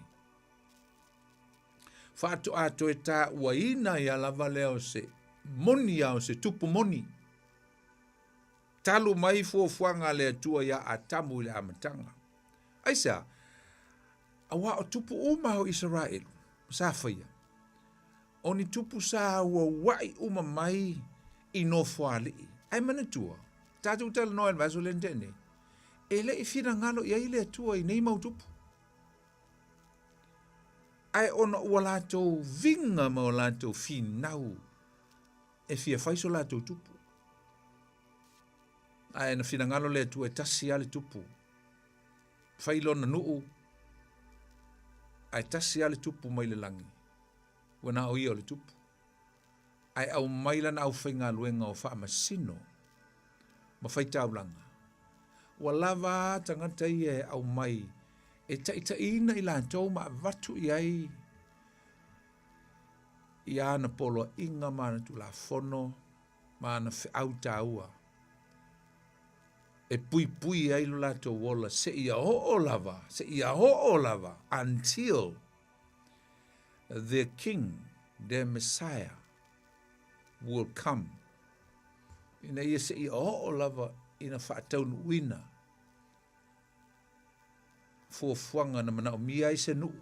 Faatoa toe tāuaina ia lava lea o se moni a o se tupu moni. Talu mai fuafuaga a le Atua iā Atamu i le amataga. Aisea? Auā o tupu uma o Isaraelu sa faia, o ni tupu sa auauaʻi uma mai i nofoalii. Ae manatua, tatou talanoa i le vaiaso lea na tea nei, e le i finagalo i ai le Atua i nei mau tupu. Ae ona ua latou viga ma o latou finau e fia fai so latou tupu. Ae na finagalo le Atua e tasi lava le tupu. Fai lona nuu, ae tasi lava le tupu mai le lagi. Ua na o ia o le tupu. Ae aumai lana aufaigaluega o faamasino ma faitaulaga. Ua lava a tagata ia e aumai e taitaiina i latou ma avatu i ai i ana poloaiga ma ana tulafono ma ana feau taua e puipui ai lo latou ola seia oo lava, seia oo lava, until their king, their Messiah will come. Ina ia seia oo lava ina faataunuuina fuafuaga na manaomia ai se nuu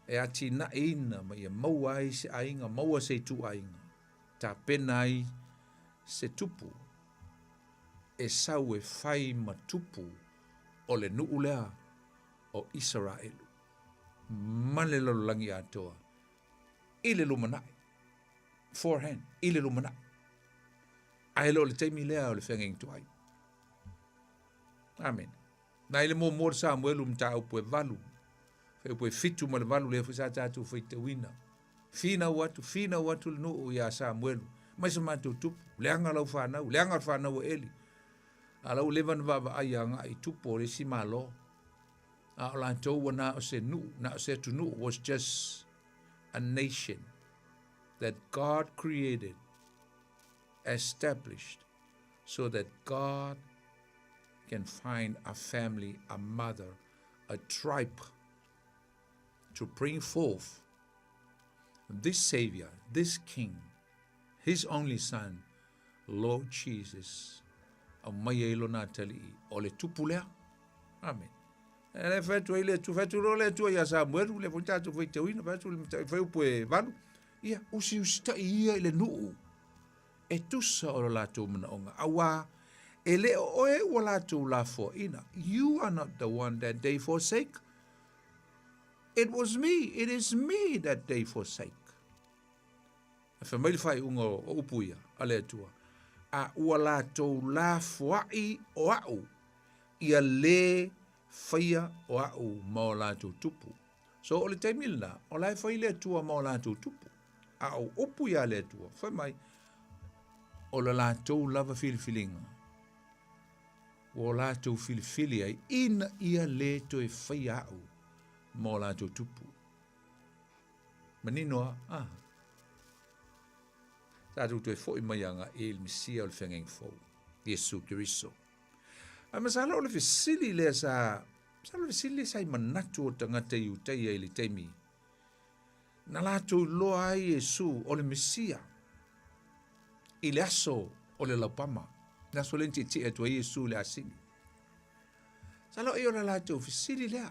e atinaeina ma ia maua ai se aiga, maua se ituaiga, tapena ai se tupu e sau e fai ma tupu o le nuu lea o Isaraelu ma le lalolagi atoa i le lumanai, beforehand, i le lumanai. Ae le o le taimi lea o le feagaiga tuai. Amene. Na i le muamua o le Samuelu mataupu e 8, fuaiupu e 7 ma le 8 lea foi sa tatou faitauina. Finau atu, finau atu le nuu iā Samuelu, mai se matou tupu, leaga lau fanau, leaga le fanau a Eli. A la ua leva ona vaavaai agai i tupu o le isi Malo. A o latou ua na o se nuu, na o se atunuu, was just a nation that God created, established so that God can find a family, a mother, a tribe to bring forth this Savior, this King, His only Son, Lord Jesus, aumai ai lona atalii o le tupu lea. Amen. E le fai atu ai le Atua, fai atu loa le Atua iā Samuelu, lea foi na tatou faitauina, fai atu le fuaiupu e 8, ia, usiusitai ia i le nuu e tusa o lo latou manaoga, auā e le o oe ua latou lafoaina. You are not the one that they forsake. It was me, it is me that they forsake. Ae fai mai le faaiuga o upu ia a le Atua, A ua latou lafoaʻi o aʻu, ia lē faia o aʻu ma o latou tupu. So o le taimi lena, o la e fai le Atua ma o latou tupu. A o upu ia le Atua, fai mai, o le latou lava filifiliga, ua o latou filifili ai ina ia lē toe faia a'u ma o latou tupu. Manino a? Ah. Tatou toe fo'i mai aga'i i le Mesia o le Feagaiga Fou, Iesu Keriso. Ae masalo o le fesili lea sa, masalo o le fesili lea sa i manatu o tagata Iutaia i le taimi na latou iloa ai Iesu o le Mesia i le aso o le laupama, le aso lea na tietie atu ai Iesu i le asini. Masalo ai o le latou fesili lea.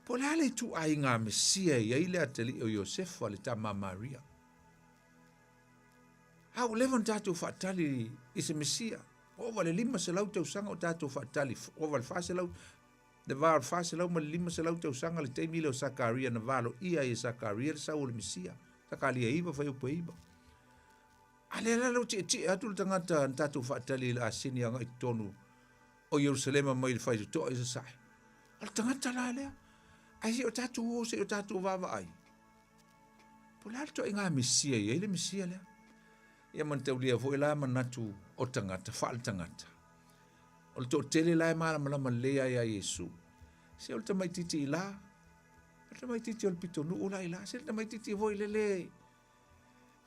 Po o le a le ituaiga Mesia e i ai le atalii o Iosefa le tama a Maria? A ua leva ona tatou faatali i se Mesia. Ua ova i le 500 tausaga o tatou faatali, ua ova i le 400, le va o le 400 ma le 500 tausaga le taimi lea o Sakaria na valoia ai e Sakaria le sau o le Mesia. Sakaria 9 fuaiupu e 9. A lea la ua tietie atu le tagata na tatou faatali i le asini agai i totonu o Ierusalema mai le faitotoa i sasae. O le tagata la lea. Ae se i o tatou o, se i o tatou vaavaai. Po o le a le ituaiga Mesia e i ai le Mesia lea. Ia manataulia foi la manatu o tagata, faaletagata. O le toatele la e malamalama lelei lava ia Iesu. Se o le tamaitiiti i la, o le tamaitiiti o le pitonuu la i la, se le tamaitiiti foi lele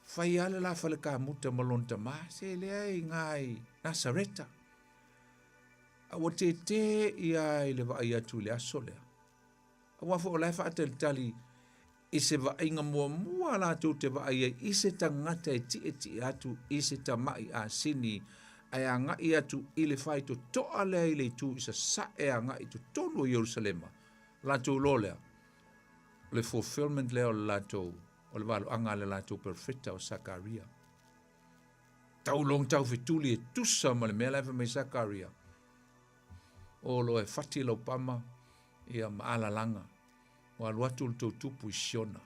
fai lava le la fale kamuta ma lona tama, se lea e i ina i Nasareta. A ua tētē ia i le vaai atu i le aso lea. Aua foi o la e faatalitali i se vaaiga muamua latou te vaai ai i se tagata e tietie atu i se tama'i asini ae agai atu i le faitotoa lea i le itu i sasae agai i totonu o Ierusalema. Latou iloa lea, o le fulfillment lea o le latou, o le valoaga a le latou perofeta o Sakaria. Tau loa ona taufetuli e tusa ma le mea la e fai mai Sakaria, o loa e fati lau pama ia ma alalaga, ua alu atu le tou tupu i Siona.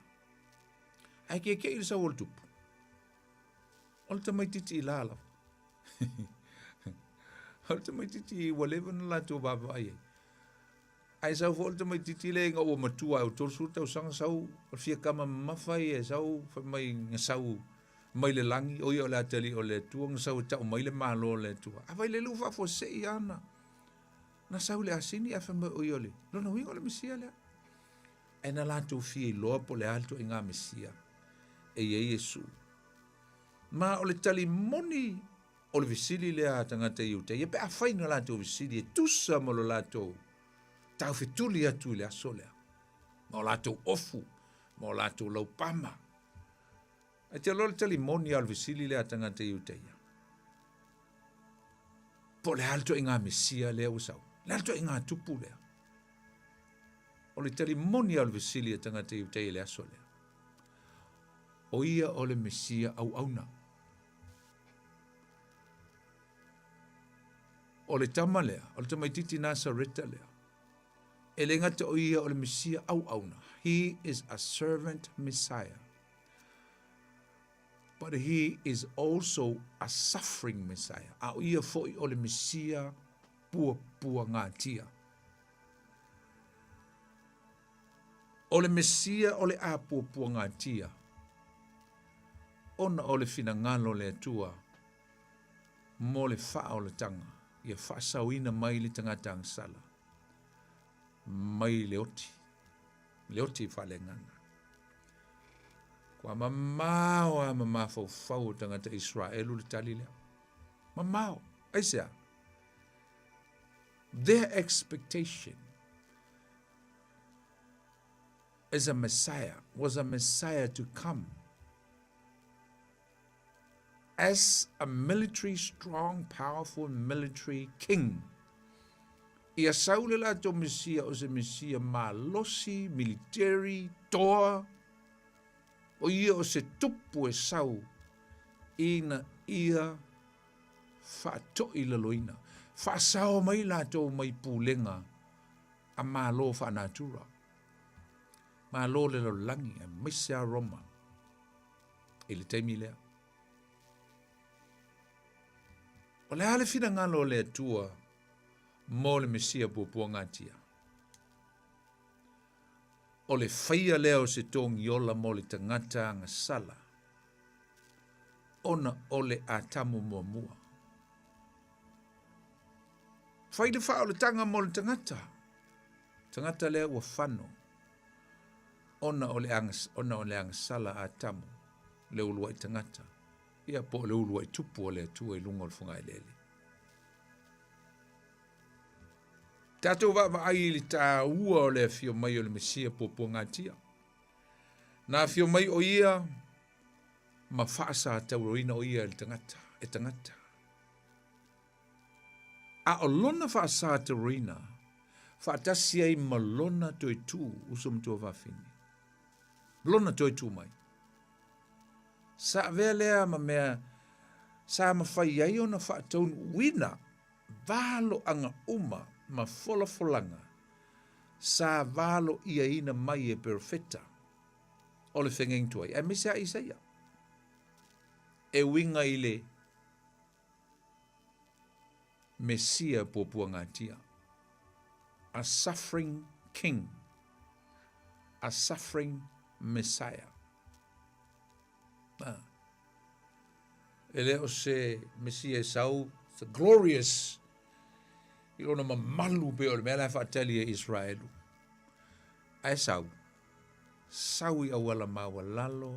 Ae keke'i le sau o le tupu, o le tamaitiiti i la lava. O le tamaitiiti ua leva ona latou vaavaai ai. Ae sau foi le tamaitiiti lea ina ua matua ua 30 tausaga sau o le fia tama mamafa ia e sau fai mai na sau mai le lagi o ia o le atalii o le Atua na sau e tau mai le Malo o le Atua. A fai lele ua faafuasei lava na na sau i le asini ae fai mai o ia o le lona uiga o le Mesia lea. Ae na latou fia iloa po o le a le ituaiga Mesia e i ai Iesu. Ma o le tali moni o le fesili lea a tagata Iutaia pe afai na latou fesili e tusa ma lo latou taufetuli atu i le aso lea, ma o latou ofu, ma o latou laupama. Ae te iloa le tali moni lava o le fesili lea a tagata Iutaia, po o le a le ituaiga Mesia lea ua sau, le a le ituaiga tupu lea. O le tali moni lava o le fesili a tagata Iutaia i le aso lea, o ia o le Mesia auauna. O le tama lea, o le tamaitiiti Nasareta lea, e le gata o ia o le Mesia auauna, he is a servant Messiah, but he is also a suffering Messiah, a o ia foi o le Mesia puapuagatia. O le Mesia o le a puapuagatia, ona o le finagalo o le Atua mo le faaolataga ia faasaoina mai le tagata agasala mai le oti, le oti faaleagaga. Kua mamao a ma mafaufau o tagata Israelu le tali lea. Mamao. Aisea? Their expectation is a Messiah, was a Messiah to come as a military, strong, powerful military king. Ia sau le latou Mesia o se Mesia malosi, military, toa, o ia o se tupu e sau ina ia faatoilaloina, faasao mai latou mai pulega a Malo faanatura, Malo o le lalolagi aemaise lava Roma i le taimi lea. O le a le finagalo o le Atua mo le Mesia puapuagatia? O le faia lea o se togiola mo le tagata agasala, ona o le Atamu muamua. Fai le faaolataga mo le tagata, tagata lea ua fano, ona o le, ona o le agasala Atamu, le uluai tagata, ia po o le uluai tupu o le Atua i luga o le fogaeleele. Tatou vaavaai i le taua o le afio mai o le Mesia puapuagatia. Na afio mai o ia ma faasatauroina o ia e le tagata, e tagata. A o lona faasatauroina, faatasi ai ma lona toe tu, uso ma tuafafine. Lona toe tu mai. Sa avea lea ma mea sa mafai ai ona faataunuuina valoaga uma ma folafolaga sa valoiaina mai e perofeta o le feagaiga tuai, aemaise lava Isaia, e uiga i le Mesia puapuagatia, a suffering king, a suffering Messiah. Ah. E le o se Mesia e sau, the glorious, i lona mamalu pei o le mea la e faatali e Israelu. Ae sau, sau i auala maualalo,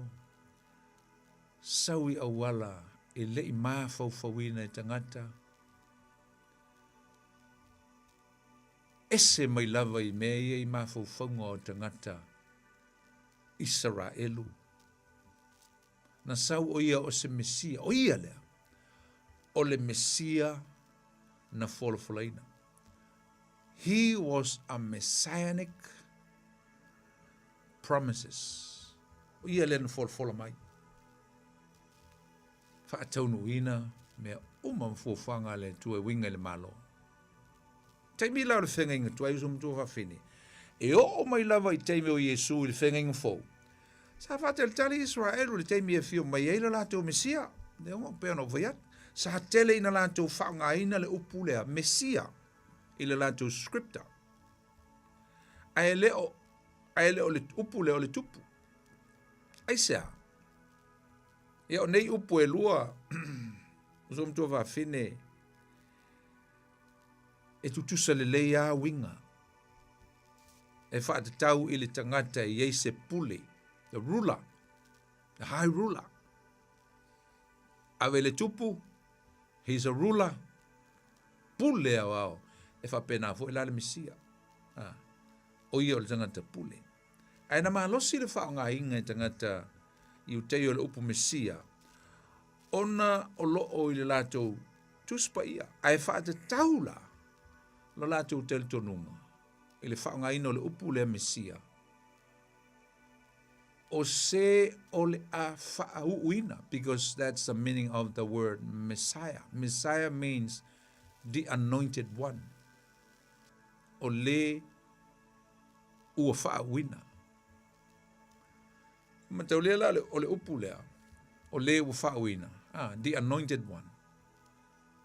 sau i auala e le i mafaufauina e tagata, ese mai lava i mea ia i mafaufauga o tagata Isaraelu. Na sau o ia o se Mesia, o ia lea, o le Mesia na folafolaina. He was a messianic promises. O ia lea na folafola mai. Faataunuuina mea uma ma fuafuaga a le Atua e uiga i le Malo. Taimi la o le feagaiga tuai uso matua fafine, e oo mai lava i taimi o Iesu i le feagaiga fou, sa faatalitali Israelu i le taimi e afio mai ai lo latou Mesia. Lea ua pei ona ou fai atu, sa tele ina latou faaaogaina le upu lea, Mesia, i le latou scripture. Ae le o, ae le o le upu lea o le tupu. Aisea? Ia o nei upu e lua, uso matua fafine, e tutusa lelei lava uiga e faatatau i le tagata e i ai se pule, the ruler, the high ruler. Ave le tupu, he's a ruler, pule aoao, e faapena foi la le Mesia. Ah, o ia o le tagata pule. Ae na malosi le faaaogaina e tagata Iutaia o le upu Mesia, ona o lo o i le latou Tusi Paia, ae faatatau la lo latou talitonuga i le faaaogaina o le upu lea Mesia, o se o le a faauuina, because that's the meaning of the word Messiah. Messiah means the anointed one. O le ua faauuina. Mataulia la o le upu lea, o le ua faauuina, ah, the anointed one,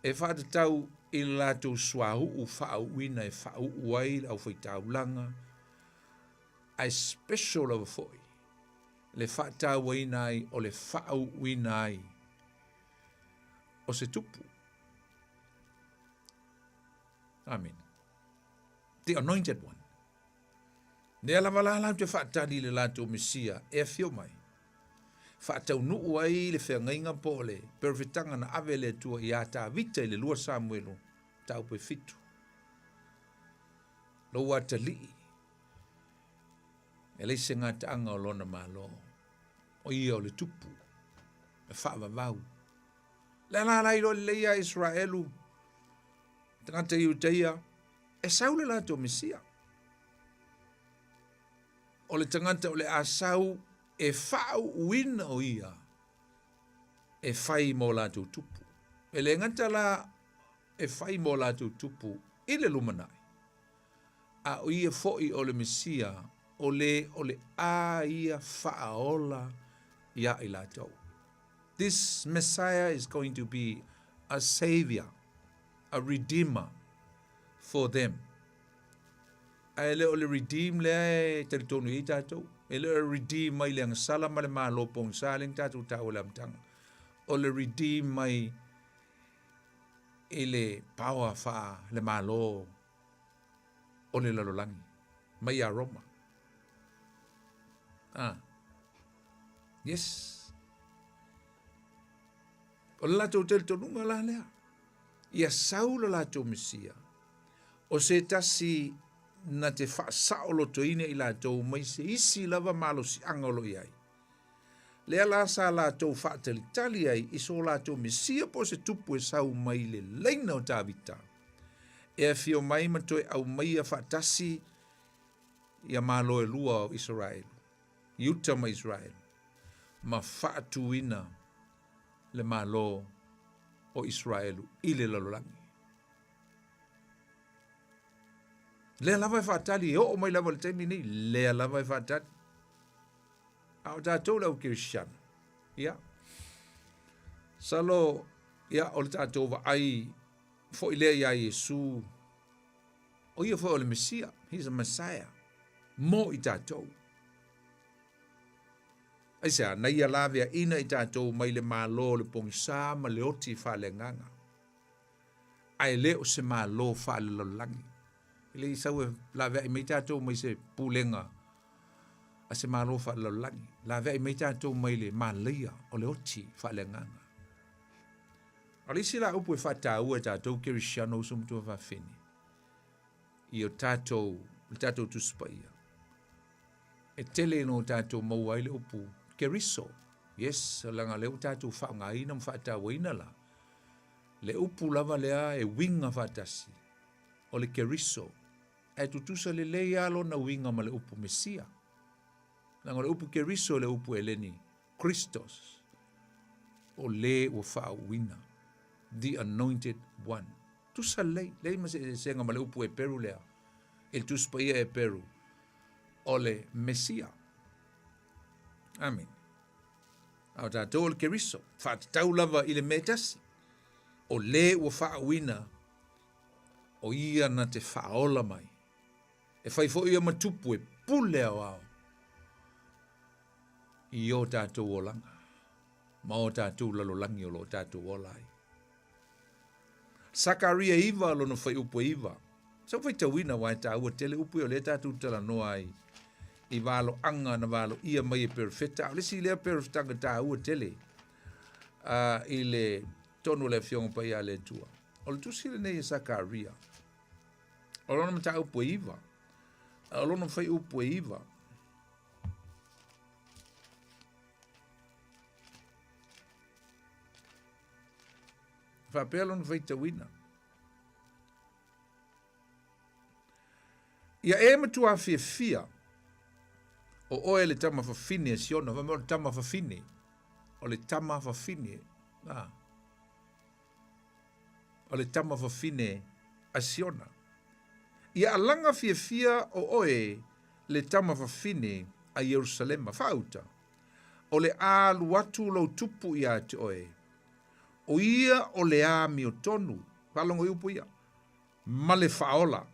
e faatatau i le latou suauu faauuina e faauu ai le aufaitaulaga, ae special lava foi le faatauaina ai o le faauuina ai o se tupu. Amene. The anointed one. Lea lava la latou te faatali i le latou Mesia e afio mai, faataunuu ai le feagaiga po o le perofetaga na ave e le Atua iā Tavita i le 2 Samuelu mataupu e 7. Lou atalii, e leai se gataaga o lona Malo, o ia o le tupu, e faavavau. Lea la la iloa lelei ia Israelu, tagata Iutaia, e sau le latou Mesia. O le tagata o le a sau e faauuina o ia e fai mo latou tupu. E le gata la e fai mo latou tupu i le lumanai, a o ia foi o le Mesia o le o le a ia faaola iā i latou. This Messiah is going to be a savior, a redeemer for them. Ae le o le redeem lea e talitonu i ai tatou. E le o le redeem mai le agasala ma le malo pogisa lea na tatou taua i le amataga. O le redeem mai i le power faa le malo o le lalolagi mai ia Roma. Ah. Yes. O le latou talitonuga la lea. Ia sau lo latou Mesia, o se tasi na te faasaolotoina i latou mai se isi lava malosiaga o lo o i ai. Lea la sa latou faatalitali ai i so latou Mesia po o se tupu e sau mai le laina o Tavita, e afio mai ma toe aumaia faatasi ia malo e lua o Isaraelu, Iuta ma Isaraelu, ma faatuina le Malo o Isaraelu i le lalolagi. Lea lava e faatali, e oo mai lava i le taimi nei, lea lava e faatali. A o tatou le au kerisiano, ia, salo, ia, o le tatou vaai foi lea iā Iesu, o ia foi o le Mesia, he's a Messiah, mo i tatou. Aisea? Na ia laveaina i tatou mai le malo o le pogisa ma le oti faaleagaga, ae le o se malo faalelalolagi. E le i sau e laveai mai tatou mai se pulega a se malo faalelalolagi. Laveai mai tatou mai le malaia o le oti faaleagaga. A o le isi la upu e faataua e tatou Kerisiano uso ma tuafafine, i o tatou, le tatou Tusi Paia, E tele ina o tatou maua ai le upu Keriso. Yes, leaga lea ua tatou faaaogaina ma faatauaina la le upu lava lea e uiga faatasi o le Keriso. Ae tutusa lelei lava lona uiga ma le upu Mesia. Leaga o le upu Keriso le upu Eleni, Christos, o le ua faauuina, the anointed one. Tusa lelei, leai ma se eseesega ma le upu Eperu lea, i le Tusi Paia Eperu, o le Mesia. Amene. A o tatou o le Keriso, faatatau lava i le mea e tasi, o le ua faauuina, o ia na te faaola mai. E fai foi ia ma tupu e pule aoao i o tatou olaga ma o tatou lalolagi o lo o tatou ola ai. Sakaria 9 lona fuaiupu e 9. Sa ou faitauina aua e taua tele upu ia o lea tatou te talanoa ai i valoaga na valoia mai e perofeta. A o le isi lea perofetaga taua tele i le tonu o le Afioga Paia a le Atua. O le tusi lenei e Sakaria. O lona mataupu e 9. O lona fuaiupu e 9. Faapea lona faitauina. Ia e matua fiafia o oe le tama fafine a Siona, fai mai o le tama fafine, o le tama fafine, a, o le tama fafine a Siona. Ia alaga fiafia o oe le tama fafine a Ierusalema, faauta, o le a alu atu lou tupu ia te oe, o ia o le amiotonu, faalogo i upu ia, ma le faaola,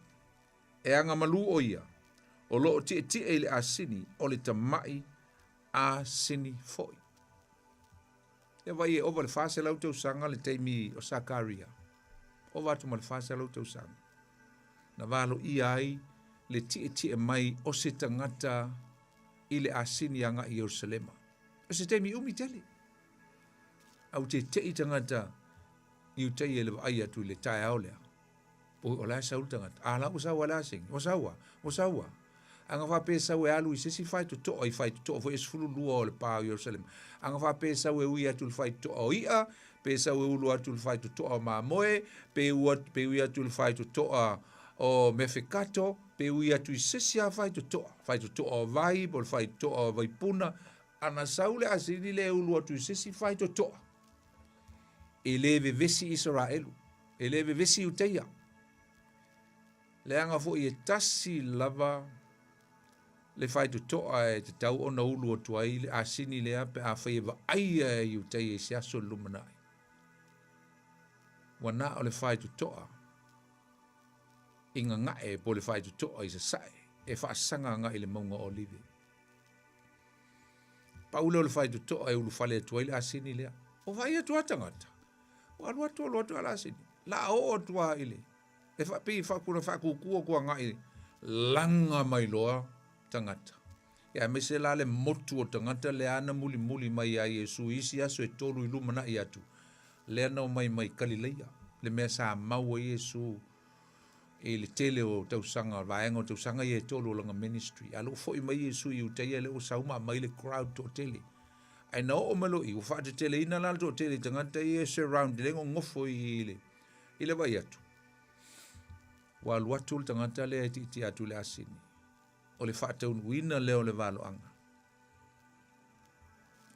e agamalu o ia, o lo o tietie i le asini, o le tama'i asini foi. Ia vai e ova le 400 tausaga le taimi o Sakaria. Ova atu ma le 400 tausaga. Na valoia ai le tietie mai o se tagata i le asini agai i Ierusalema. O se taimi umi tele. A ua tete'i tagata Iutaia i le vaai atu i le taeao lea. Oi, o la e sau le tagata. A la ua sau a le asini. Ua sau a? Ua sau a? A na faapea e sau e alu i se isi faitotoa, i faitotoa foi e 12 o le pa o Ierusalema. A na faapea e sau e ui atu i le faitotoa o i'a, pe sau e ulu atu i le faitotoa o mamoe, pe pe ui atu i le faitotoa o mefekato, pe ui atu i se isi lava faitotoa, faitotoa o vai po o le faitotoa o vaipuna, a na sau le asini lea e ulu atu i se isi faitotoa, e le vevesi Isaraelu, e le vevesi Iuteia. Leaga foi e tasi lava le faitotoa e tatau ona ulu atu ai le asini lea pe afai e vaaia e Iuteia i se aso i le lumanai. Ua na o le faitotoa. I gagae po o le faitotoa i sasae e faasaga agai i le mauga o Olive. Pau lea o le faitotoa e ulufale atu ai le asini lea. O vaai atu lava tagata, ua alu atu alu atu lava le asini, la oo atu lava i le e faapei e faakuna faakukua atu agai laga mai loa tagata. Ia aemaise la le motu o tagata lea na mulimuli mai ia Iesu i isi aso e tolu i lumanai atu, lea na omai mai Kalileia, le mea sa mau ai Iesu i le tele o tausaga, vaega o tausaga ia e tolu o lana ministry. A lea ua foi mai Iesu i Iutaia, lea ua sau ma aumai le crowd toatele. Ae na oo mai loa i i, ua faateteleina la le toatele i tagata ia e surround, lea e nonofo i le, i le vaai atu. Ua alu atu le tagata lea e tietie atu i le asini. O le faataunuuina lea o le valoaga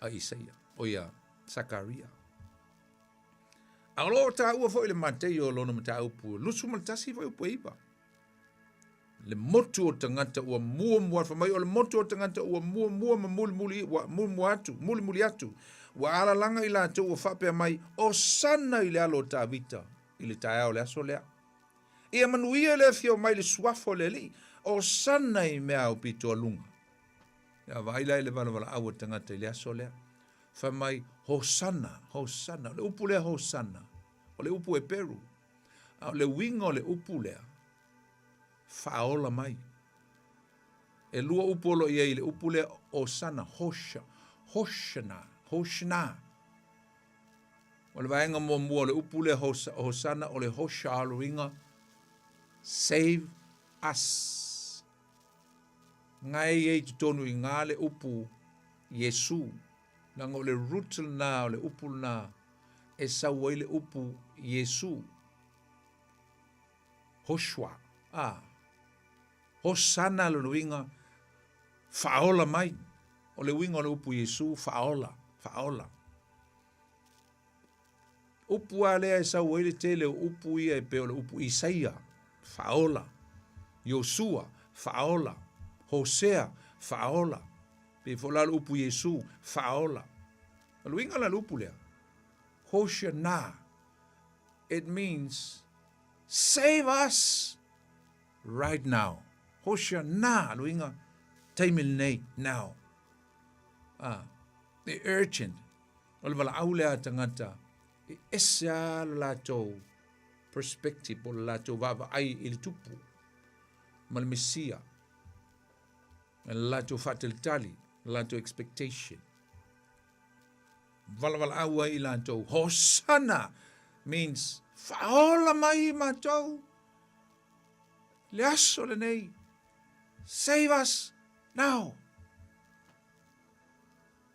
a Isaia, o ia Sakaria. A o lo o taua foi le Mateio o lona mataupu 21 fuaiupu e 9. Le motu o tagata ua muamua, fai mai o le motu o tagata ua muamua ma mulimuli, ua muamua atu, mulimuli atu, ua alalaga i latou ua faapea mai, Osana i le alo o Tavita i le taeao o le aso lea. Ia manuia le afio mai le suafa o le Alii, Osana i mea aupito a luga. Ia vaai la i le valavala'au a tagata i le aso lea. Fai mai, Hosana, Hosana. O le upu lea Hosana, o le upu Heperu. A o le uiga o le upu lea, faaola mai. E lua upu o lo o i ai i le upu lea Hosana, Hosha, Hoshana, Hoshana. O le vaega muamua o le upu lea Hosana o le Hosha o le uiga save us. Nga e i ai i totonu i ina le upu Iesu, leaga o le root lena o le upu lena e sau ai le upu Iesu. Hoshua, a. Hosana lona uiga, faaola mai. O le uiga o le upu Iesu, faaola, faaola. Upu lava lea e sau ai le tele o upu ia e pei o le upu Isaia, faaola, Iosua, faaola, Hosea, faaola, pei foi la o le upu Iesu, faaola. O le uiga la o le upu lea, Hoshana, it means save us right now. Hoshana, le uiga, taimi lenei, now. Ah, the urgent. O le valaau lea a tagata e ese lava le latou perspective po o le latou vaavaai i le tupu ma le Mesia, ma le latou faatalitali, le latou expectation. Valavalaau ai i latou, Hosana means faaola mai i matou le aso lenei. Save us now.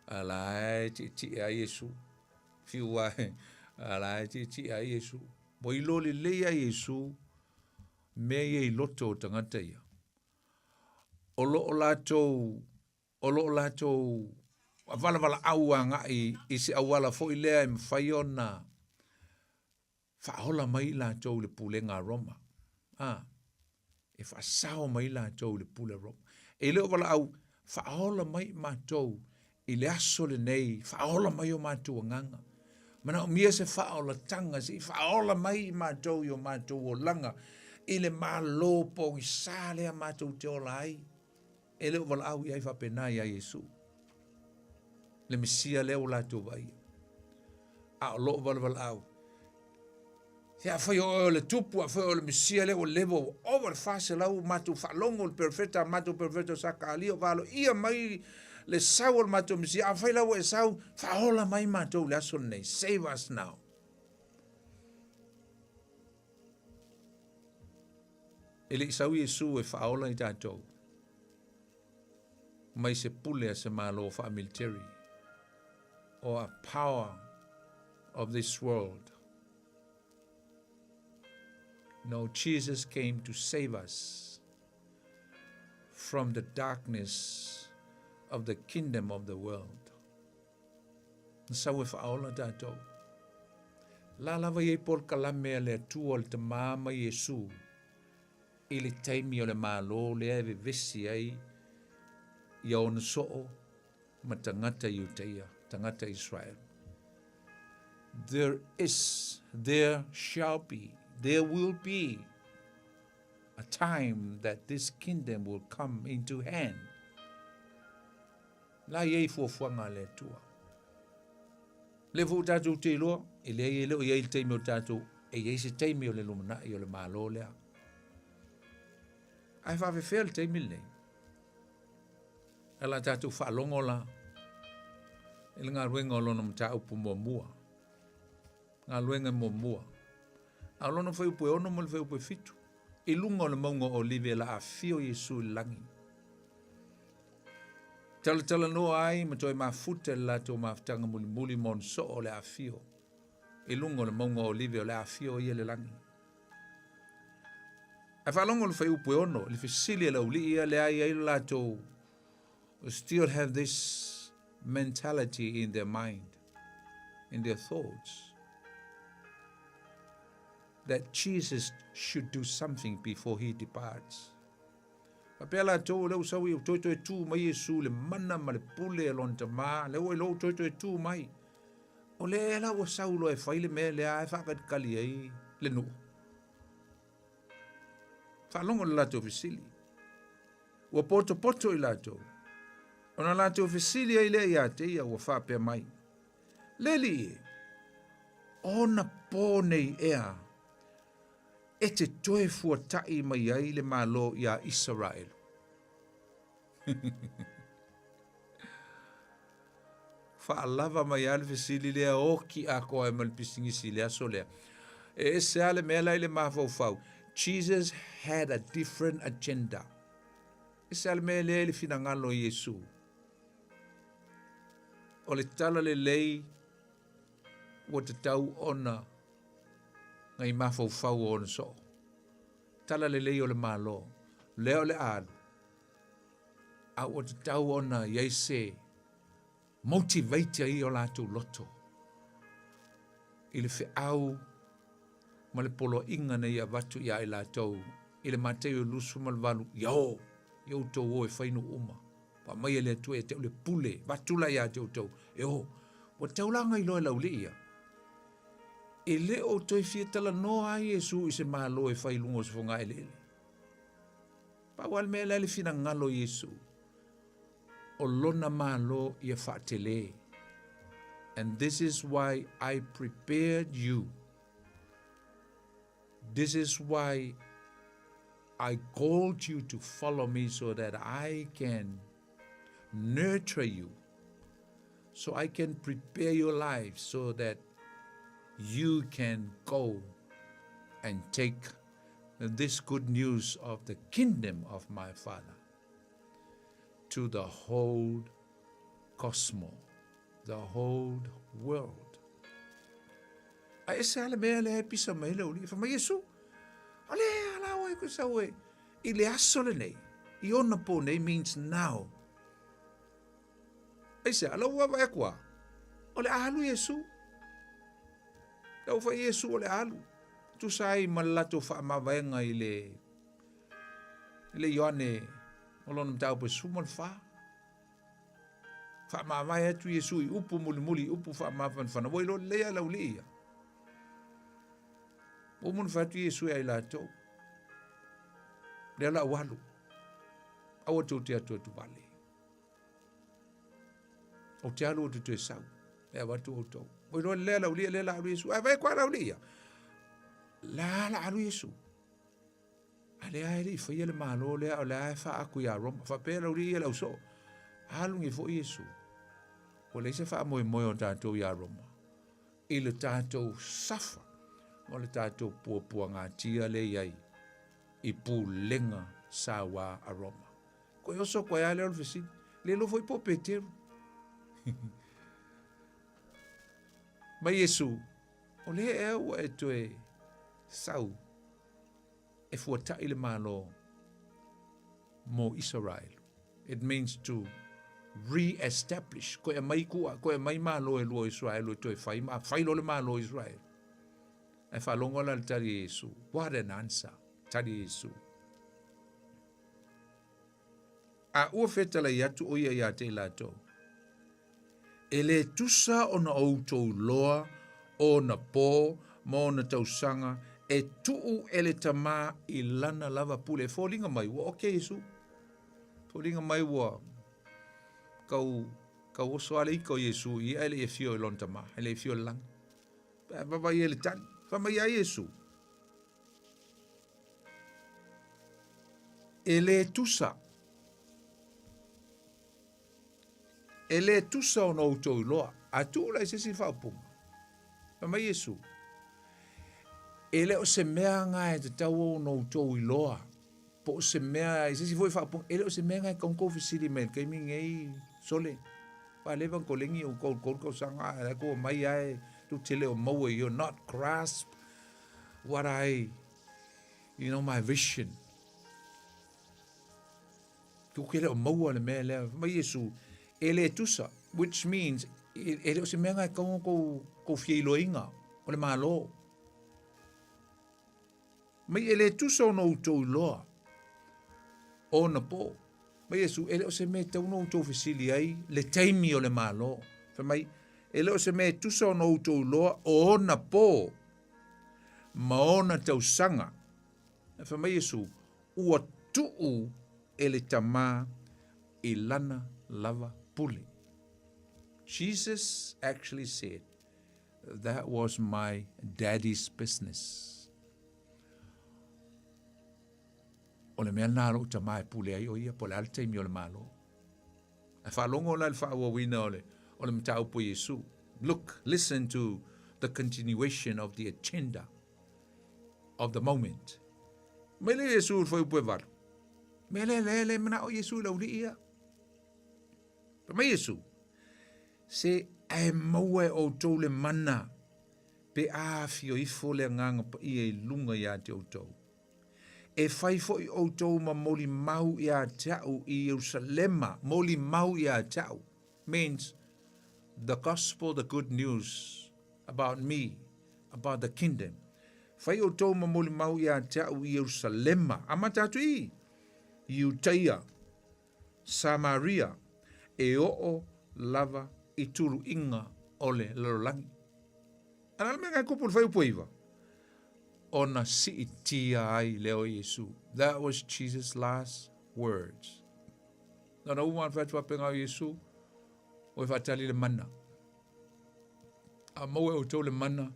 A la e tietie ai Iesu. Fiu ae, a la e tietie ai Iesu. Ua iloa lelei lava Iesu mea ia i loto o tagata ia. O lo o latou, o lo o latou valavala'au agai i se auala foi lea e mafai ona faaola mai i latou i le pulega a Roma. A, e faasao mai i latou i le pule a Roma. E le o valaau, faaola mai i matou i le aso lenei, faaola mai o matou agaga. Manaomia se faaolataga, se i faaola mai i matou i o matou olaga i le Malo pogisa lea matou te ola ai. E le o valaau i ai faapena iā Iesu, le Mesia lea ua latou vaaia. A o loo valaau, Se afai o oe o le Tupu, afai o oe o le Mesia lea ua leva ua ova le 400 o matou faalogo le perofeta, a matou perofeta o Sakalia o valoia mai le sau o le matou Mesia, afai la ua e sau, faaola mai matou i le aso lenei. Save us now. E le i sau Iesu e faaola i tatou mai se pule a se malo faamiliteri or a power of this world. No, Jesus came to save us from the darkness of the kingdom of the world. Na sau e faaola tatou. La lava i ai polokalame a le Atua o le Tama ma Iesu i le taimi o le Malo lea e vevesi ai ia ona soo ma tagata Iutaia, tagata Israel. There is, there shall be, there will be. a time that this kingdom will come into hand. La i ai fuafuaga a le Atua. Le foi tatou te iloa, e leai e le o i ai le taimi o tatou, e i ai se taimi o le lumanai o le Malo lea. Ae faafefea le taimi lenei? Ae la tatou faalogo la i le galuega o lona mataupu muamua. Galuega muamua. A o lona fuaiupu e 6 ma le fuaiupu e 7, i luga o le mauga o Olive la afio Iesu i le lagi. Talatalanoa ai ma toe mafuta i le latou mafutaga mulimuli ma ona soo o le afio i luga o le mauga o Olive o le afio ia i le lagi. Ae faalogo le fuaiupu e 6 i le fesili a le aualii ia lea i ai le latou still have this mentality in their mind, in their thoughts, that Jesus should do something before he departs. Faapea latou o lea ua sau i toe toe tu mai Iesu le mana ma le pule a lona tamā, lea ua iloa ua toe toe tu mai. O lea la ua sau loa e fai le mea lea e faakalikali ai le nuu. Faalogo le latou fesili. Ua potopoto i latou. Ona latou fesili ai lea ia te ia ua faapea mai. Le alii e, ona pō nei ea e te toe fuataʻi mai ai le Malo iā Isaraelu. Faalava mai lava le fesili lea oki atoa ai ma le pisinisi i le aso lea. E ese lava le mea la i le mafaufau. Jesus had a different agenda. Ese lava le mea lea i le finagalo o Iesu. O le tala lelei ua tatau ona ngai mafaufau o ona soo. Tala lelei o le Malo, lea o le a alu, a ua tatau ona i ai se motivate ai o latou loto i le feau ma le poloaiga na ia avatu ia i latou i le Mataio 28, ia o, ia outou o e fai nuu uma. Ua aumai e le Atua ia te au le pule, avatu la ia te outou, e o. Ua taulaga iloa e le aualii ia. E le o toe fia talanoa ai Iesu i se Malo e fai i luga o se fogaeleele. Pau lava le mea lea le finagalo o Iesu, o lona Malo ia faatele. And this is why I prepared you. This is why I called you to follow me so that I can nurture you, so I can prepare your life so that you can go and take this good news of the kingdom of my Father to the whole cosmos, the whole world. A ese lava le mea lea e pisa mai le aualii, fai mai Iesu, o le ala oe koe sau e i le aso lenei, i ona pō nei means now. Aisea, lau ua vaai atu a, o le a alu Iesu. Lau fai Iesu o le a alu. Tusa ai ma le latou faamavaega i le i le Ioane o lona mataupu e 14. Faamavae atu Iesu i upu mulimuli, i upu faamafanafana. Ua iloa lelei lava le aualii ia. Ua uma ona fai atu Iesu ia i latou. Lea la ua alu. Aua tou te atuatu vale. Ou te alu ou te toe sau. E avatu outou. Ua iloa lelei lava le aualii lea la alu Iesu. Ae vaai atu lava le aualii ia. La la alu Iesu. A lea e le i faia le Malo lea, o lea e faaatu iā Roma. Faapea le aualii ia le ausoo, alu nei foi Iesu. Ua leai se faamoemoe o tatou iā Roma i le tatou safa ma le tatou puapuagatia lea i ai i pulega sauā a Roma. Koe oso atu ai lava lea o le fesili, le iloa foi po o Peteru. Mai Iesu, o lea ea ua e toe sau e fuataʻi le Malo mo Isaraelu. It means to re-establish. Koe aumai kua, koe aumai Malo e lua o Israelu e toe fai, ma fai loa le Malo o Israelu. Ae faalogo la le tali a Iesu. What an answer! Tali a Iesu. A ua fetalai atu ʻo ia iā te i latou, E lē tusa ona outou loa ona pō ma ona tausaga E tuu e le Tama i lana lava pule. E foliga mai ua oke Iesu. Foliga mai ua kau kau oso lava le ika o Iesu i ia ae le i afio i lona Tama, e le i afio i le lagi. Pe a vaavaai ai i le tali, fai mai ia Iesu, E le tusa, e le tusa ona outou iloa. A tuu la i se isi faaupuga, fai mai Iesu, E le o se mea ga e tatau ona outou iloa, po o se mea, i se isi foi faaupuga, e le o se mea ga e tatau ona outou fesili mai i le taimi lenei, sole, ua leva ona koleni ou 33 tausaga a o la e tou omai lava e tou te le o maua, you're not grasp what I, you know, my vision. Tou te le o maua le mea lea. Fai mai Iesu, e le tusa, which means, e le o se mea na e tatau ona tou fia iloaina, o le Malo. Mai e le tusa ona outou iloa, ona po. Mai Iesu, e le o se mea e tatau ona outou fesili ai le taimi o le Malo. Fai mai, e le o se mea e tusa ona outou iloa o ona po ma ona tausaga. Fai mai Iesu, ua tuu e le Tama i lana lava pule. Jesus actually said, that was my daddy's business. O le mea lena a lou tama e pule ai o ia, po o le a le taimi o le Malo. Ae faalogo la i le faaauauina o le, o le mataupu a Iesu. Look, listen to the continuation of the agenda of the moment. Mai le Iesu i le fuaiupu e valu. Mea lea lea le manao Iesu i le aualii ia. Fai mai Iesu, se ae maua e outou le mana pe a afio ifo le Agaga Paia i luga ia te outou. E fai foi outou ma molimau ia te au i Ierusalema, molimau ia te au, means the gospel, the good news about me, about the kingdom. Fai outou ma molimau ia te au i Ierusalema, amata atu i Iutaia, Samaria, e oo lava i tuluiga o le lalolagi. A o le a le mea e kupu i le fuaiupu e iva? Ona siitia ai lea o Iesu. That was Jesus' last words. Na ona uma ona fai atu faapena o Iesu, ua e faatali le mana. A maua e outou le mana,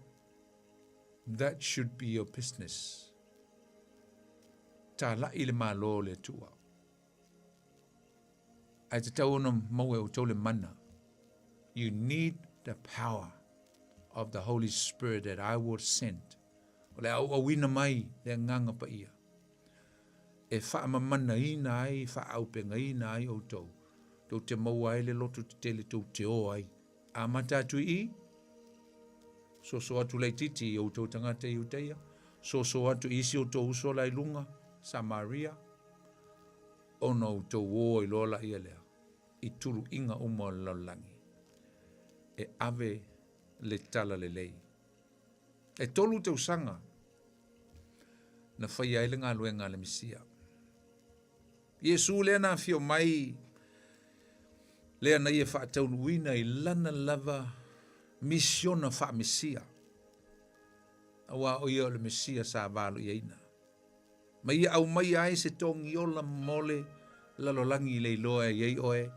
that should be your business. Talai le Malo o le Atua. Ae tatau ona maua e outou le mana. You need the power of the Holy Spirit that I will send. O le auauina mai le Agaga Paia e faamamanaina ai, faaaupegaina ai outou, tou te maua ai le loto tetele tou te o ai. Amata atu i i, soso atu laitiiti i outou tagata i Iutaia, soso atu i isi outou uso la i luga, Samaria, ona outou o ai loa laia lea i tuluiga uma o le lalolagi e ave le talalelei. E tolu tausaga na faia ai le galuega a le Mesia. Iesu lea na afio mai lea na ia faataunuuina i lana lava misiona faa-Mesia, aua o ia o le Mesia sa valoiaina. Ma ia aumaia ai se togiola mo le lalolagi i le iloa e i ai oe,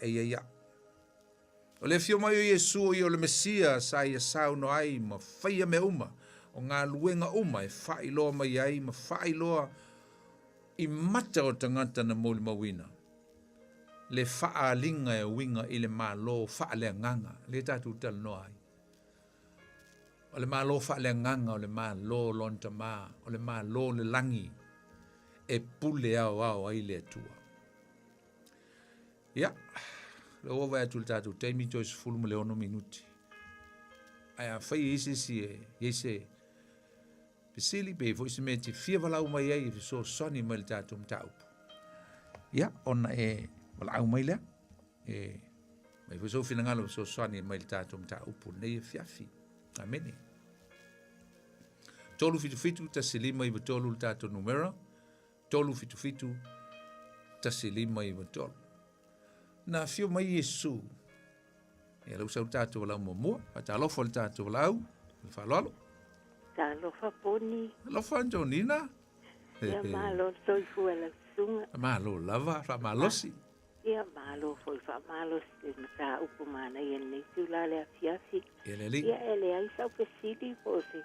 e i ai au. O le afio mai o Iesu o ia o le Mesia sa ia saunoa ai ma faia mea uma, o galuega uma e faailoa mai ai ma faailoa i mata o tagata na molimauina le faaaliga e uiga i le Malo faaleagaga lea tatou talanoa ai. O le Malo faaleagaga, o le Malo o Lona Tama, o le Malo o le lagi e pule aoao ai le Atua. Ia, lea ua vaai atu i le tatou taimi toe 16 minuti. Ae afai e i ai se isi e i ai se fesili pe i ai foi se mea e te fia valaau mai ai e fesoasoani mai i le tatou mataupu, ia, ona e valaau mai lea. E mai foi sou finagalo e fesoasoani mai i le tatou mataupu lenei afiafi. Amene. 377 1593 le tatou numera. 377 1593. Na afio mai Iesu. Ia lea ua sau le tatou valaau muamua. Faatalofa i le tatou valaau. Ma le faaaloalo. Talofa Poni. Alofa Antonina. Ia malo le soifua i lau susuga. Malo lava, faamalosi. Ia malo foi faamalosi le mataupu manaia i lenei itula i le afiafi. Ia le alii. Ia e leai sau fesili po o se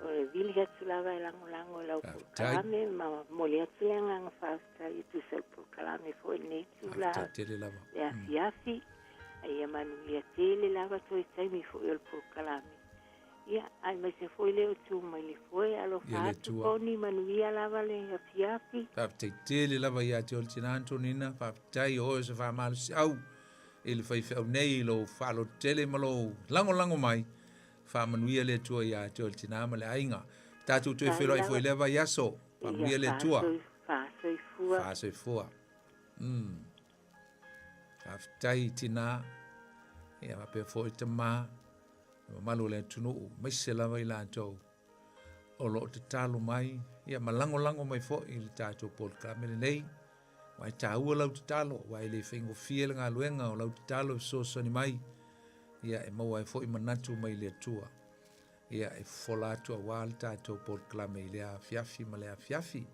o le vili atu lava e lagolago i lau polokalame ma momoli atu le agaga faafetai e tusa o le polokalame foi i lenei itula i le afiafi. A ia manuia tele lava toe taimi foi o le polokalame. Ia, aemaise foi lea o tu mai le foe, alofa atu Poni, manuia lava le afiafi. Faafetai tele lava ia te oe le tina Antonina, faafetai o oe o se faamalosiau i le faifeau nei i lou faalototele ma lou lagolago mai. Faamanuia le Atua ia te oe le tina ma le aiga. Tatou toe feiloai foi i lea vaiaso. Faamanuia le Atua. Faasoifua. Faasoifua. Mm. Faafetai tina, ia faapea foi tama, le mamalu o le atunuu, aemaise lava i latou o lo o tatalo mai ia ma lagolago mai foi i le tatou polokalame lenei. Aua e taua lau tatalo, aua e le faigofie le galuega o lau tatalo e fesoasoani mai, ia e maua ai foi manatu mai le Atua. Ia e fofola atu aua le tatou polokalame i lea afiafi ma lea afiafi.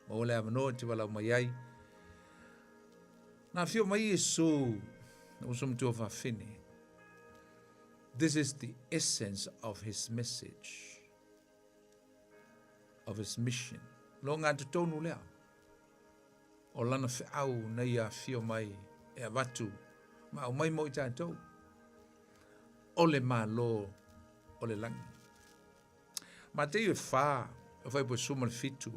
Maua le avanoa e te valaau mai ai. Na afio mai Iesu, na uso matua fafine. This is the essence of his message, of his mission. Lo ngā totonu lea, o lana feau na ia afio mai e avatu ma aumai mo i tātou, o le Malo o le lagi. Mateio e 4, e fuaiupu e 17,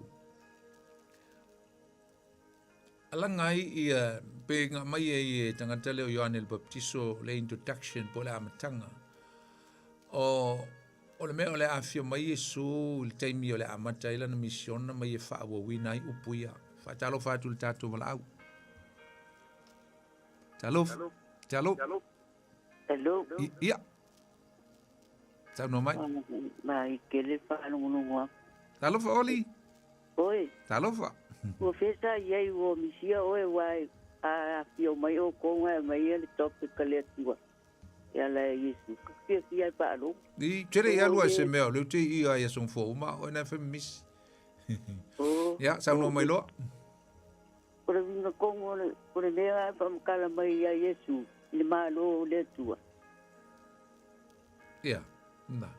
Alaga ai ia pe ga aumai ai e tagata lea o Ioane le Papatiso le introduction po o le amataga o o le mea o le a afio mai Iesu i le taimi o le a amata ai lana misiona ma ia faaauauina ai upu ia. Faatalofa atu i le tatou valaau. Talofa. Talo. Hello. Ia. Saunoa mai. Mai kele faalogologo atu. Talofa Oli. Oi. Talofa. Ua fesa i ai ua misia oe aua a afio mai oukou ae aumai le topic a le Atua e ala ia Iesu. Ka fiafia e faalogo. I tele i alu ai se mea o lea ou te i ai aso fua uma oe na fai misi. Oh. Ia, saunoa mai loa. O le uiga tonu o le, o le mea e faamatala mai ia Iesu i le Malo o le Atua. Ia, na.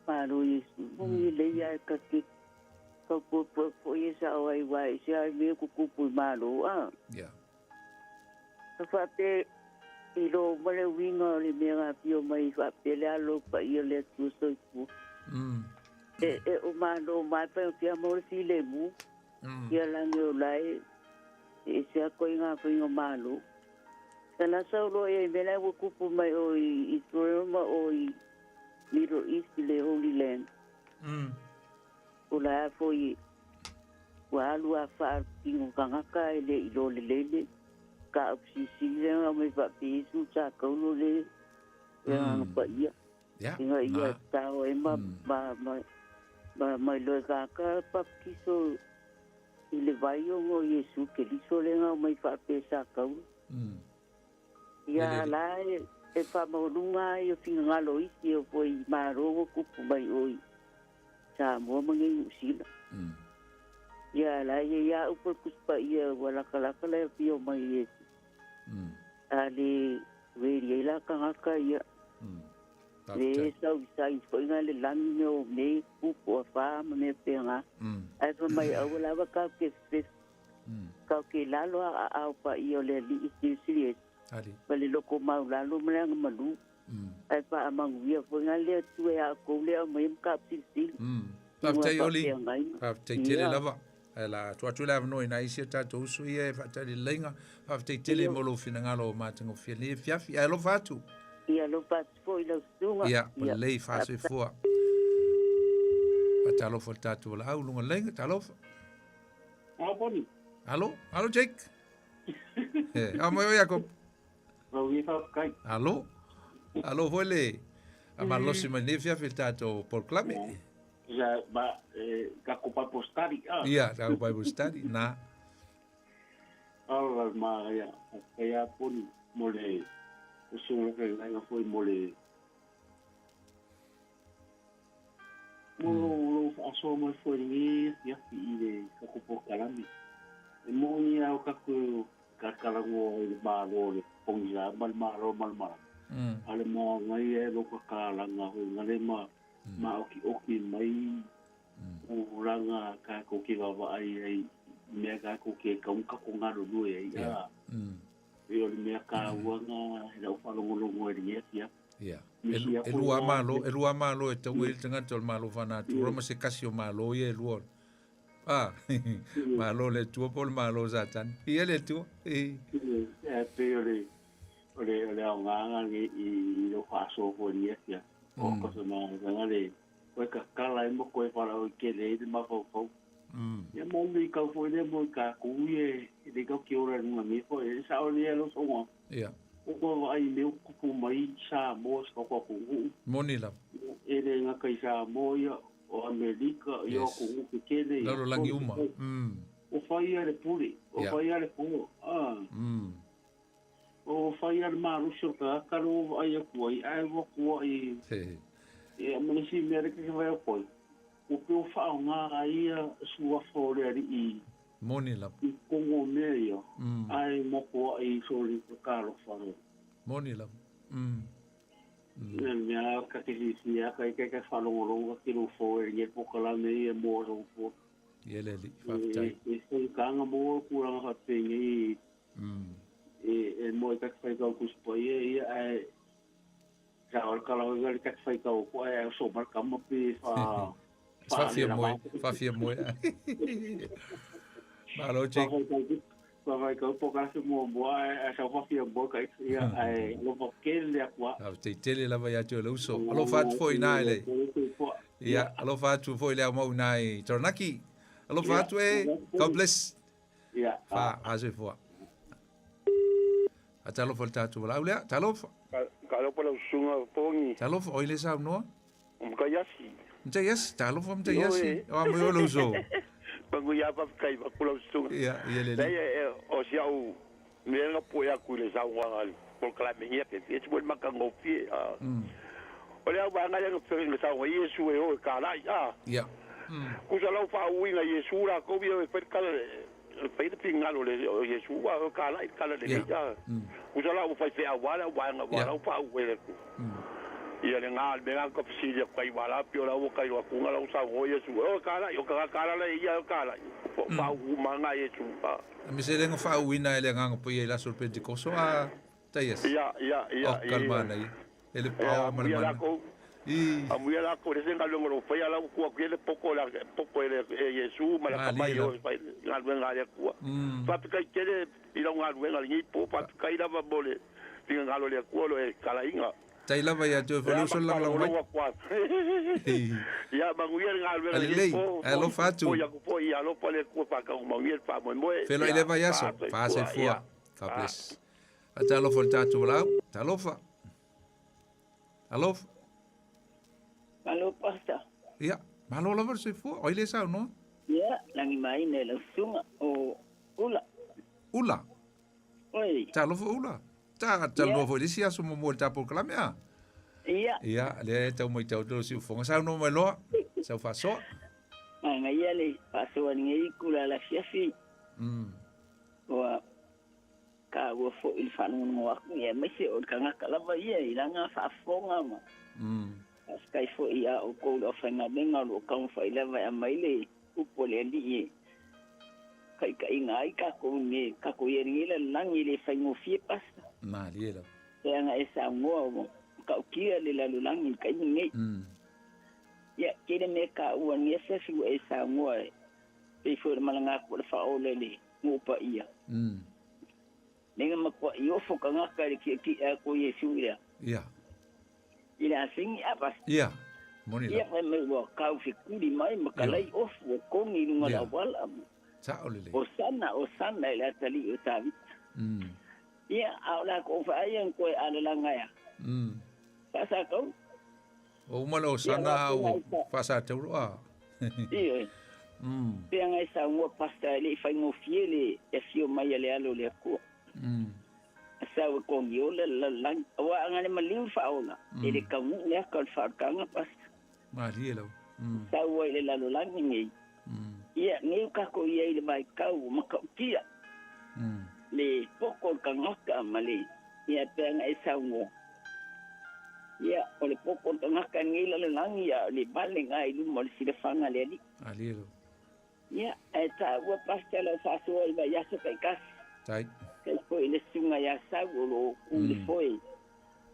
Malo Iesu. Moni lelei lava ta te tau puepue foi e sao ai aua e ese lava le mea e tutupu i Malo a. Ia. Ka faapea i lo uma le uiga o le mea na afio mai faapea le alo paia o le Atua soifua. E, e o Malo mai pa fia mo le filemu. Ia lagi o la e ese a koe ngā whainga Malo. Ka la sau loa ia i mea la ua tupu mai o i Israel ma o i Middle East i le Holy Land. O la a foi ua alu a faa-tino tagata e le i lo lelei le ka au sisili le nga mai faapea Iesu sa kaulo le le agaga paia. Ina ia tao ai ma ma ma ma mai loa e tagata baptiso i le vai ona o Iesu Keriso le nga mai faapea sa kaulo. Ia la e e faamaualuga ai o finagalo o isi e foi i Malo ua tupu mai o i Samoa ma nei Niu Sila. Ia la e ia au po le Tusi Paia ua latalata le afio mai Iesu. A le ready ai la tagata ia. Le sau i signs foi nga le lagi me o me pupu a fa ma mea pea Ae fai mai aua lava kau ke fefefe. Kau ke lalo a aao paia o le Alii silisili ese. Ma le loko maulalo ma le agamalu. Ae faamanuia foi nga le Atua ia outou le aumaia ma kau silisili. Faafetai Oli, faafetai tele lava. Ae la tuu atu le avanoa i nai isi o tatou uso ia e faatali leleiga. Faafetai tele mo lou finagalo o matagofie i lenei afiafi. Ae alofa atu. Ia alofa atu foi i lau susuga. Ia, ua lelei faasoifua. Faatalofa i le tatou valaau luga leiga, talofa. Alo Poni. Alo, alo Jake. Ao mai oe Iakopo. Lau ia faafetai. Alo. Alo foi le malolosi mai lenei afiafi i le tatou polokalame. Ia, ma, e, takou Bible study. Ah. Ia, takou Bible study, na. Alo, ma, ia, faafetai lava Poni mo le usuga kai laga foi mo le Mo lo faasoa mai foi lenei afiafi i le tatou polokalame. E moni lava o tatou kalakalagoa i le Malo o le pogisa ma le Malo ma le malama. A le manaia e lo kakalaga hoiga le ma maoki'oki mai tulaga tatou te vaavaai ai i mea tatou te tau tatou galulue ai a. E o le mea taua na i lau faalogologo ai i lenei afiafi. Ia. E lua malo, e lua malo e tau ai le tagata o le Malo faanatura ma se kasi o malo ia e lua. Ah, malo le Atua po o le malo o Satani. Ia le Atua. E pei o le o le o le aogaga lenei i lou faasoa foi i lenei afiafi. O ka se manaia le koe kakala ai ma koe faalauaitele ai le mafaufau. Ia ma le kau foi lea mo i tatou ia e le kau ke ola i luga nei foi. E sao lea lau saunoaga. Ia. O koe vaai i mea ua tupu mai i Samoa si tatou atunuu. Moni lava. E le gata i Samoa ia, o Amerika, ia o atunuu tetele ia. Lalolagi uma. Ua fai lava le pule, ua fai lava le po. Ua fai lava le malosi o le tagata lea ua vaai atu ai, ae ua tuai. Ia ma le isi mea lea e te vaai atu ai, ua pei ua faaaoga ai ia suafa o le alii Moni lava. i totonu o mea ia, ae matuai soli talofa. Moni lava. Ia le mea ta te fiafia lava ta ita faalogologo ta te lofo e lenei polokalame ia mo aso fua. Ia le alii, faafetai. E faigata maua le tulaga faapenei e moe ta te faitau Tusi Paia ia ae sao le tala foi lea ta te faitau atu ae oso mai le tama pe fa Faafia moe, faafia moe. Malo Jake. Faitau polokalame muamua ae sau faafia moe ka ita ia ae alofa tele le Atua. Faafetai tele lava ia te oe le uso. Alofa atu foi i ina i le. Ia, alofa atu foi le au mau ina i Taranaki. Alofa atu e. God bless. Ia. Fa, asoifua. A talofa le tatou valaau lea. Talofa. Talofa lau susuga Pogi. Talofa, oi le saunoa. O Mataiasi. Mataiasi, talofa Mataiasi. O a mai o lou uso. Manuia faafetai atu lau susuga. Ia, ia le Leai, o si au mea na poe atu i le saunoaga a le polokalame nei afiafi, e ese foi le matagofie. O le au vaega lea na fesoasoani na saunoa ai Iesu e o e kalai, a. Ia. Tusa lau faauiga i Iesu latou ia e fai le tala, e fai le finagalo o Iesu, a o kalai le tala lelei, a. Tusa la ua faifeau lava le au vaega ua lau faauiga i le Atua. Ia le na, le mea na ka fesili atu ai ua la pei o la ua tailo atu na lau saunoa Iesu, e o e kalai, o tagata la e ia e o kalai. Faauiga na Iesu, a. A me se lenga faauiina e le Agaga Paia i le aso o le Pentekoso a Taiasi. Ia, ia, ia, O ka le manaia. E le pao ma le Amuia mana. lakou, I. amuia lakou le se galuega o lo o faia la ua tuu atu i ai le poto le poto e le e Iesu ma le Malie akamai e lava. o e fai galuega a le Atua. Faafetai tele i lau galuega i lenei po, faafetai lava mo le finagalo o le Atua o lo o e talaina. Tai lava ia te oe E foi le uso le amata lagolago mai. malolo atu lava. Ia manuia le galuega i lenei Alelei, po, ae alofa atu. foi atu foi ia alofa le Atua faataumanuia le faamoemoe. Feiloai Ia, le vaiaso. faasoifua, Faasoifua. ia. God bless. A talofa le tatou valaau. Talofa. Alofa. Malo pasta. Ia, malo lava le soifua. O ai le saunoa? Ia, lagi mai nei lau susuga o Ula. Ula. Oi. Talofa Ula. Ta talanoa foi i le isi aso muamua i le tatou polokalame a? Ia. Ia, lea e tau matau atu lau siufofoga. Saunoa mai loa. Sau faasoa. Manaia le faasoa lenei kula la afiafi. Ua taua foi i le faalogologo atu ia aemaise o le tagata lava ia i lana faafofoga ma faafetai foi ia outou le aufaigaluega o loo taumafai lava e aumai le upu a le alii e taitaiga ai tatou nei tatou i ai lenei lalolagi e le faigofie pasa. Malie lava. Leaga e saunoa ua matautia le lalolagi i le taimi lenei. Ia tele mea taua lenei afiafi ua e saunoa e pei foi o le malaga atu o le faaola i le nuu paia. Lenga matuai ofo tagata i le tietie atu o Iesu i le Ia. i le asigi apa. Ia. Moni Ia lava. fai mai ua kau fekuli mai ma kalai ofu o kogi i luga Ia. o le auala. Sao lelei. Osana, osana i le atalii o Tavita. Ia, a o lakou vaai ana koe alalaga ea. Faasatau. O uma le osana a ua faasatau a. Ioe. Pea e saunoa pasta e le i faigofie le afio mai a le alo o le Atua. Sau e kogiola le lalolagi. Aua a na le maliu le faaola, e le taunuu le aka o le faaolataga pasta. Malie lava. Sau ai i le lalolagi nei. Ia, nei ua tatou i ai i le vaitau ua matautia le poto o le tagata ma le, ia, e pei ona e saunoa, ia, o le poto o le tagata i lenei lalolagi, a o le vale lena i luma o le silafaga a le Alii. Ia, ae taua Pastor lau faasoa i vaiaso taitasi. Tai. Faafetai foi i le susuga ia Sau o lo o ku i le foe.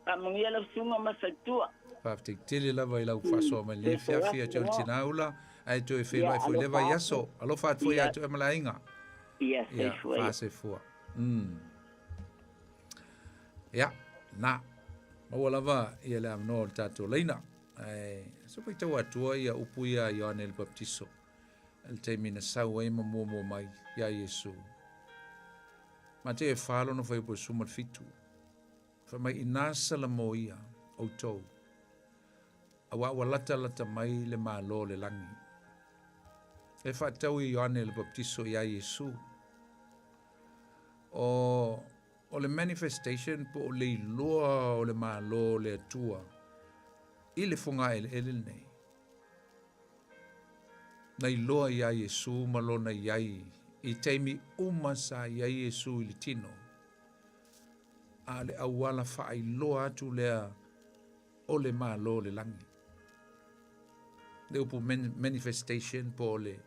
Faamanuia lau susuga ma le faletua. Faafetai tele lava i lau faasoa mai lenei afiafi ia te oe le tina ula, ae toe feiloai foi i lea vaiaso. Alofa atu foi ia te oe ma le aiga. Ia, soifua ia. Faasoifua. Ia, na. Maua lava ia le avanoa o le tatou laina. Ae se faitau atua ia upu ia a Ioane le Baptiso. I le taimi na sau ai ma muamua mai iā Iesu. Mateo e fa lona fuaiupu e 17. Fai mai, Inā salamo ia outou, auā ua latalata mai le Malo o le lagi. E faatau e Ioane le Baptiso iā Iesu. O, o le manifestation po o le iloa o le Malo o le Atua i le fogaeleele lenei. Na iloa iā Iesu ma lona i ai i taimi uma sa i ai Iesu i le tino, a o le auala faailoa atu lea o le Malo o le lagi. Le upu manifestation po o le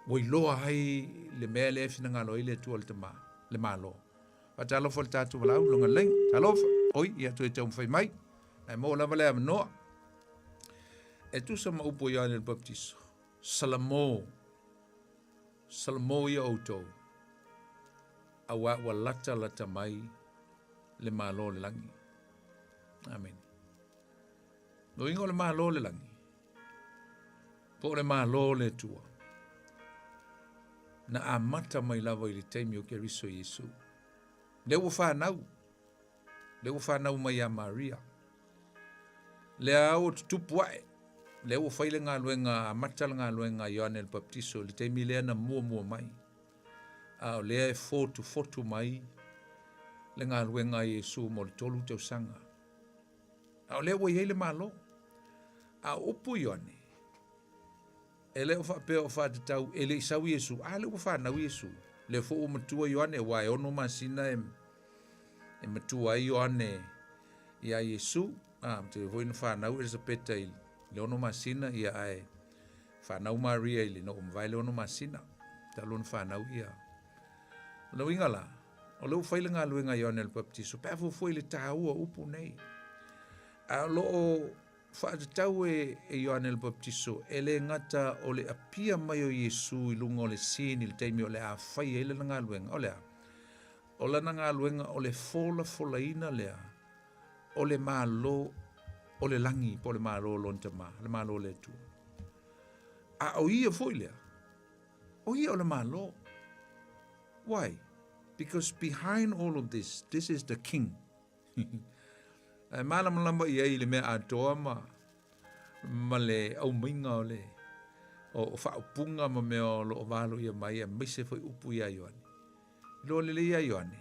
ua iloa ai le mea lea e finagalo ai le Atua le Tama, le Malo. Faatalofa i le tatou valaau, loga lelei, talofa, oi, ia toe taumafai mai, ae maua lava le avanoa. E tusa ma upu o Ioane le Baptiso, Salamo, salamo ia outou, auā ua latalata mai le Malo o le lagi. Amene. Lo uiga o le Malo o le lagi, po o le Malo o le Atua, na amata mai lava i le taimi o Keriso Iesu. Lea ua fanau, lea ua fanau mai ia Maria. Lea ua tutupu ae, lea ua fai le galuega, amata le galuega a Ioane le Baptiso i le taimi lea na muamua mai. A o lea e fotufotu mai le galuega a Iesu mo le 3 tausaga. A o lea ua i ai le Malo. A o upu Ioane, e le o faapea o faatatau e le i sau Iesu, a lea ua fanau Iesu. Lea foi ua matua Ioane, aua e 6 masina e e matua ai Ioane iā Iesu, a, te foi na fanau Elisapeta i le 6 masina, ia ae fanau Maria i le ina ua mavae le 6 masina, talu ona fanau ia. O le uiga la, o lea ua fai le galuega a Ioane le Baptiso, pe a fuafua i le taua o upu nei. A o lo o faatatau e Ioane le Baptiso, e le gata o le apia mai o Iesu i luga o le scene i le taimi o le a fai ai lana galuega, o le a? O lana galuega o le folafolaina lea o le Malo o le lagi po o le Malo o lona Tama, le Malo o le Atua. A o ia foi lea, o ia o le Malo. Why? Because behind all of this, this is the king. Ae malamalama i ai i le mea atoa ma ma le aumaiga o le o faaupuga ma mea o lo o valoia mai aemaise foi upu ia Ioane. Iloa lelei ia Ioane,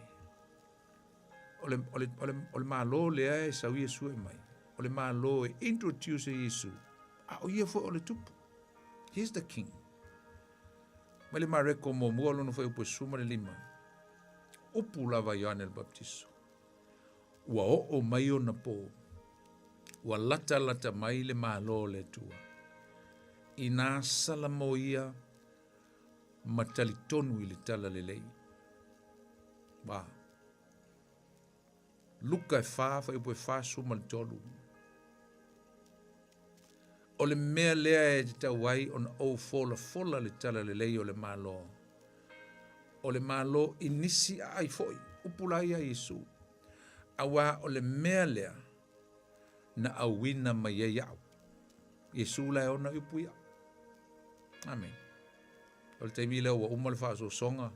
o le, o le, o le, o le Malo lea e sau Iesu e mai, o le Malo e introduce e Iesu, a o ia foi o le tupu. He is the king. Mai le Mareko muamua lona fuaiupu e 15, upu lava Ioane le Baptiso. Ua oo mai ona pō, ua latalata mai le Malo o le Atua. Inā salamo ia ma talitonu i le talalelei. Wa. Luka e 4, fuaiupu e 43. O le mea lea e tatau ai ona ou folafola le talalelei o le Malo. O le Malo i nisi aai foi, upu la ia Iesu. Auā o le mea lea na auina mai ai au. Iesu la e ona i upu ia. Amen. O le taimi lea ua uma le faasoasoga,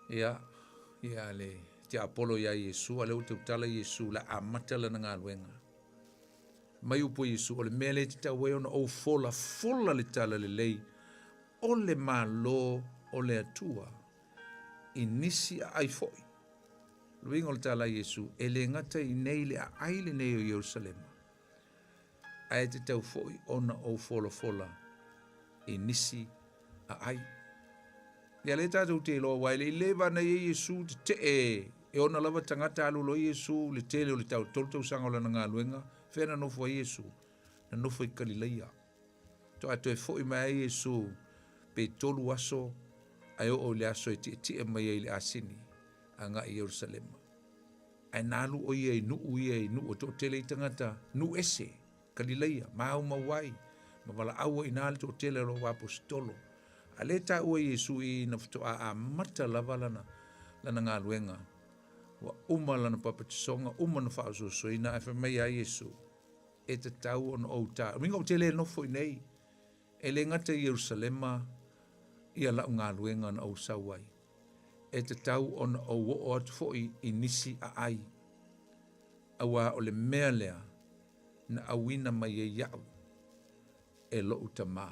ia, ia le tiapolo ia Iesu, a lea ua tautala Iesu, la amata lana galuega. Mai upu Iesu, o le mea lea e tatau ai ona ou folafola le talalelei o le Malo o le Atua i nisi aai foi. Le uiga o le tala a Iesu, e le gata i nei le aai lenei o Ierusalema. Ae tatau foi ona ou folafola i nisi aai. Ia lea tatou te iloa aua e le i leva ana i ai Iesu tetee e ona lava tagata alu loa Iesu i le tele o le tau 3 tausaga o lana galuega, fea na nofo ai Iesu? Na nofo i Kalileia. Toa toe foi mai ai Iesu pe 3 aso ae oo i le aso e tietie mai ai i le asini agai i Ierusalema. Ae na alu o ia i nuu ia i nuu e toatele i tagata, nuu ese, Kalileia, maumau ai, ma valaau ai i ina le toatele o lou aposetolo. A lea e taua e Iesu i na faatoa amata lava lana, lana galuega, ua uma lana papatisoga, uma na faaososoina, ae fai mai ia Iesu, e tatau ona ou ta. Uiga ou te le nofo i nei, e le gata i Ierusalema ia lau galuega na ou sau ai. E tatau ona ou oo atu foi i nisi aai. Auā o le mea lea na auina mai ai iaʻu e loʻu tamā.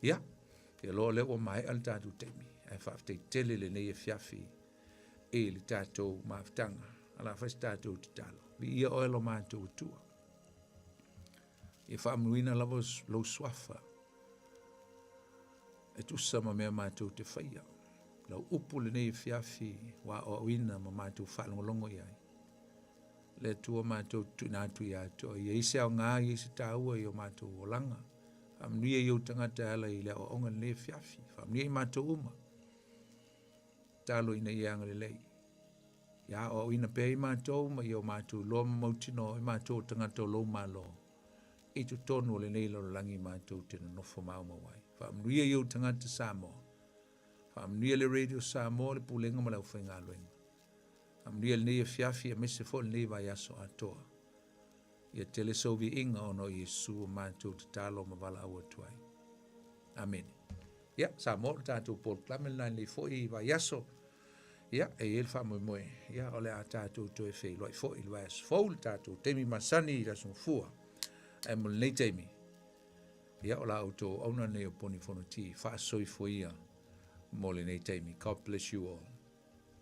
Ia, te iloa o lea ua maea le tatou taimi, ae faafetai tele lenei afiafi i le tatou mafutaga. O le a fai se tatou tatalo. Viia oe lo matou Atua. Ia faamanuina lava lou suafa e tusa ma mea matou te faia. Lau upu lenei afiafi ua aoaoina ma matou faalogologo i ai. Le Atua matou te tuuina atu ia te oe. Ia i se aoga, ia i se taua i o matou olaga. Faamanuia i ou tagata e ala i le aoaoga lenei afiafi. Faamanuia i matou uma. Tatalo ina ia agalelei. Ia aoaoina pea i matou ma ia o matou iloa ma mautinoa i matou o tagata o lou Malo. I totonu o lenei lalolagi matou te nonofo maumau ai. Faamanuia i ou tagata Samoa. Faamanuia le Radio Samoa, le Pulega ma le aufaigaluega. Faamanuia lenei afiafi aemaise foi lenei vaiaso atoa. Ia tele sou viiga ona o Iesu o matou tatalo ma valaau atu ai. Amene. Ia, Samoa, o le tatou polokalame lena i lenei foi vaiaso. Ia, e i ai le faamoemoe, ia, o le a tatou toe feiloai foi i le vaiaso fou, le tatou taimi masani i le Aso Gafua. Ae mo lenei taimi, ia, o la outou auauna lenei o Poni Fonoti, faasoifua ia mo lenei taimi. God bless you all.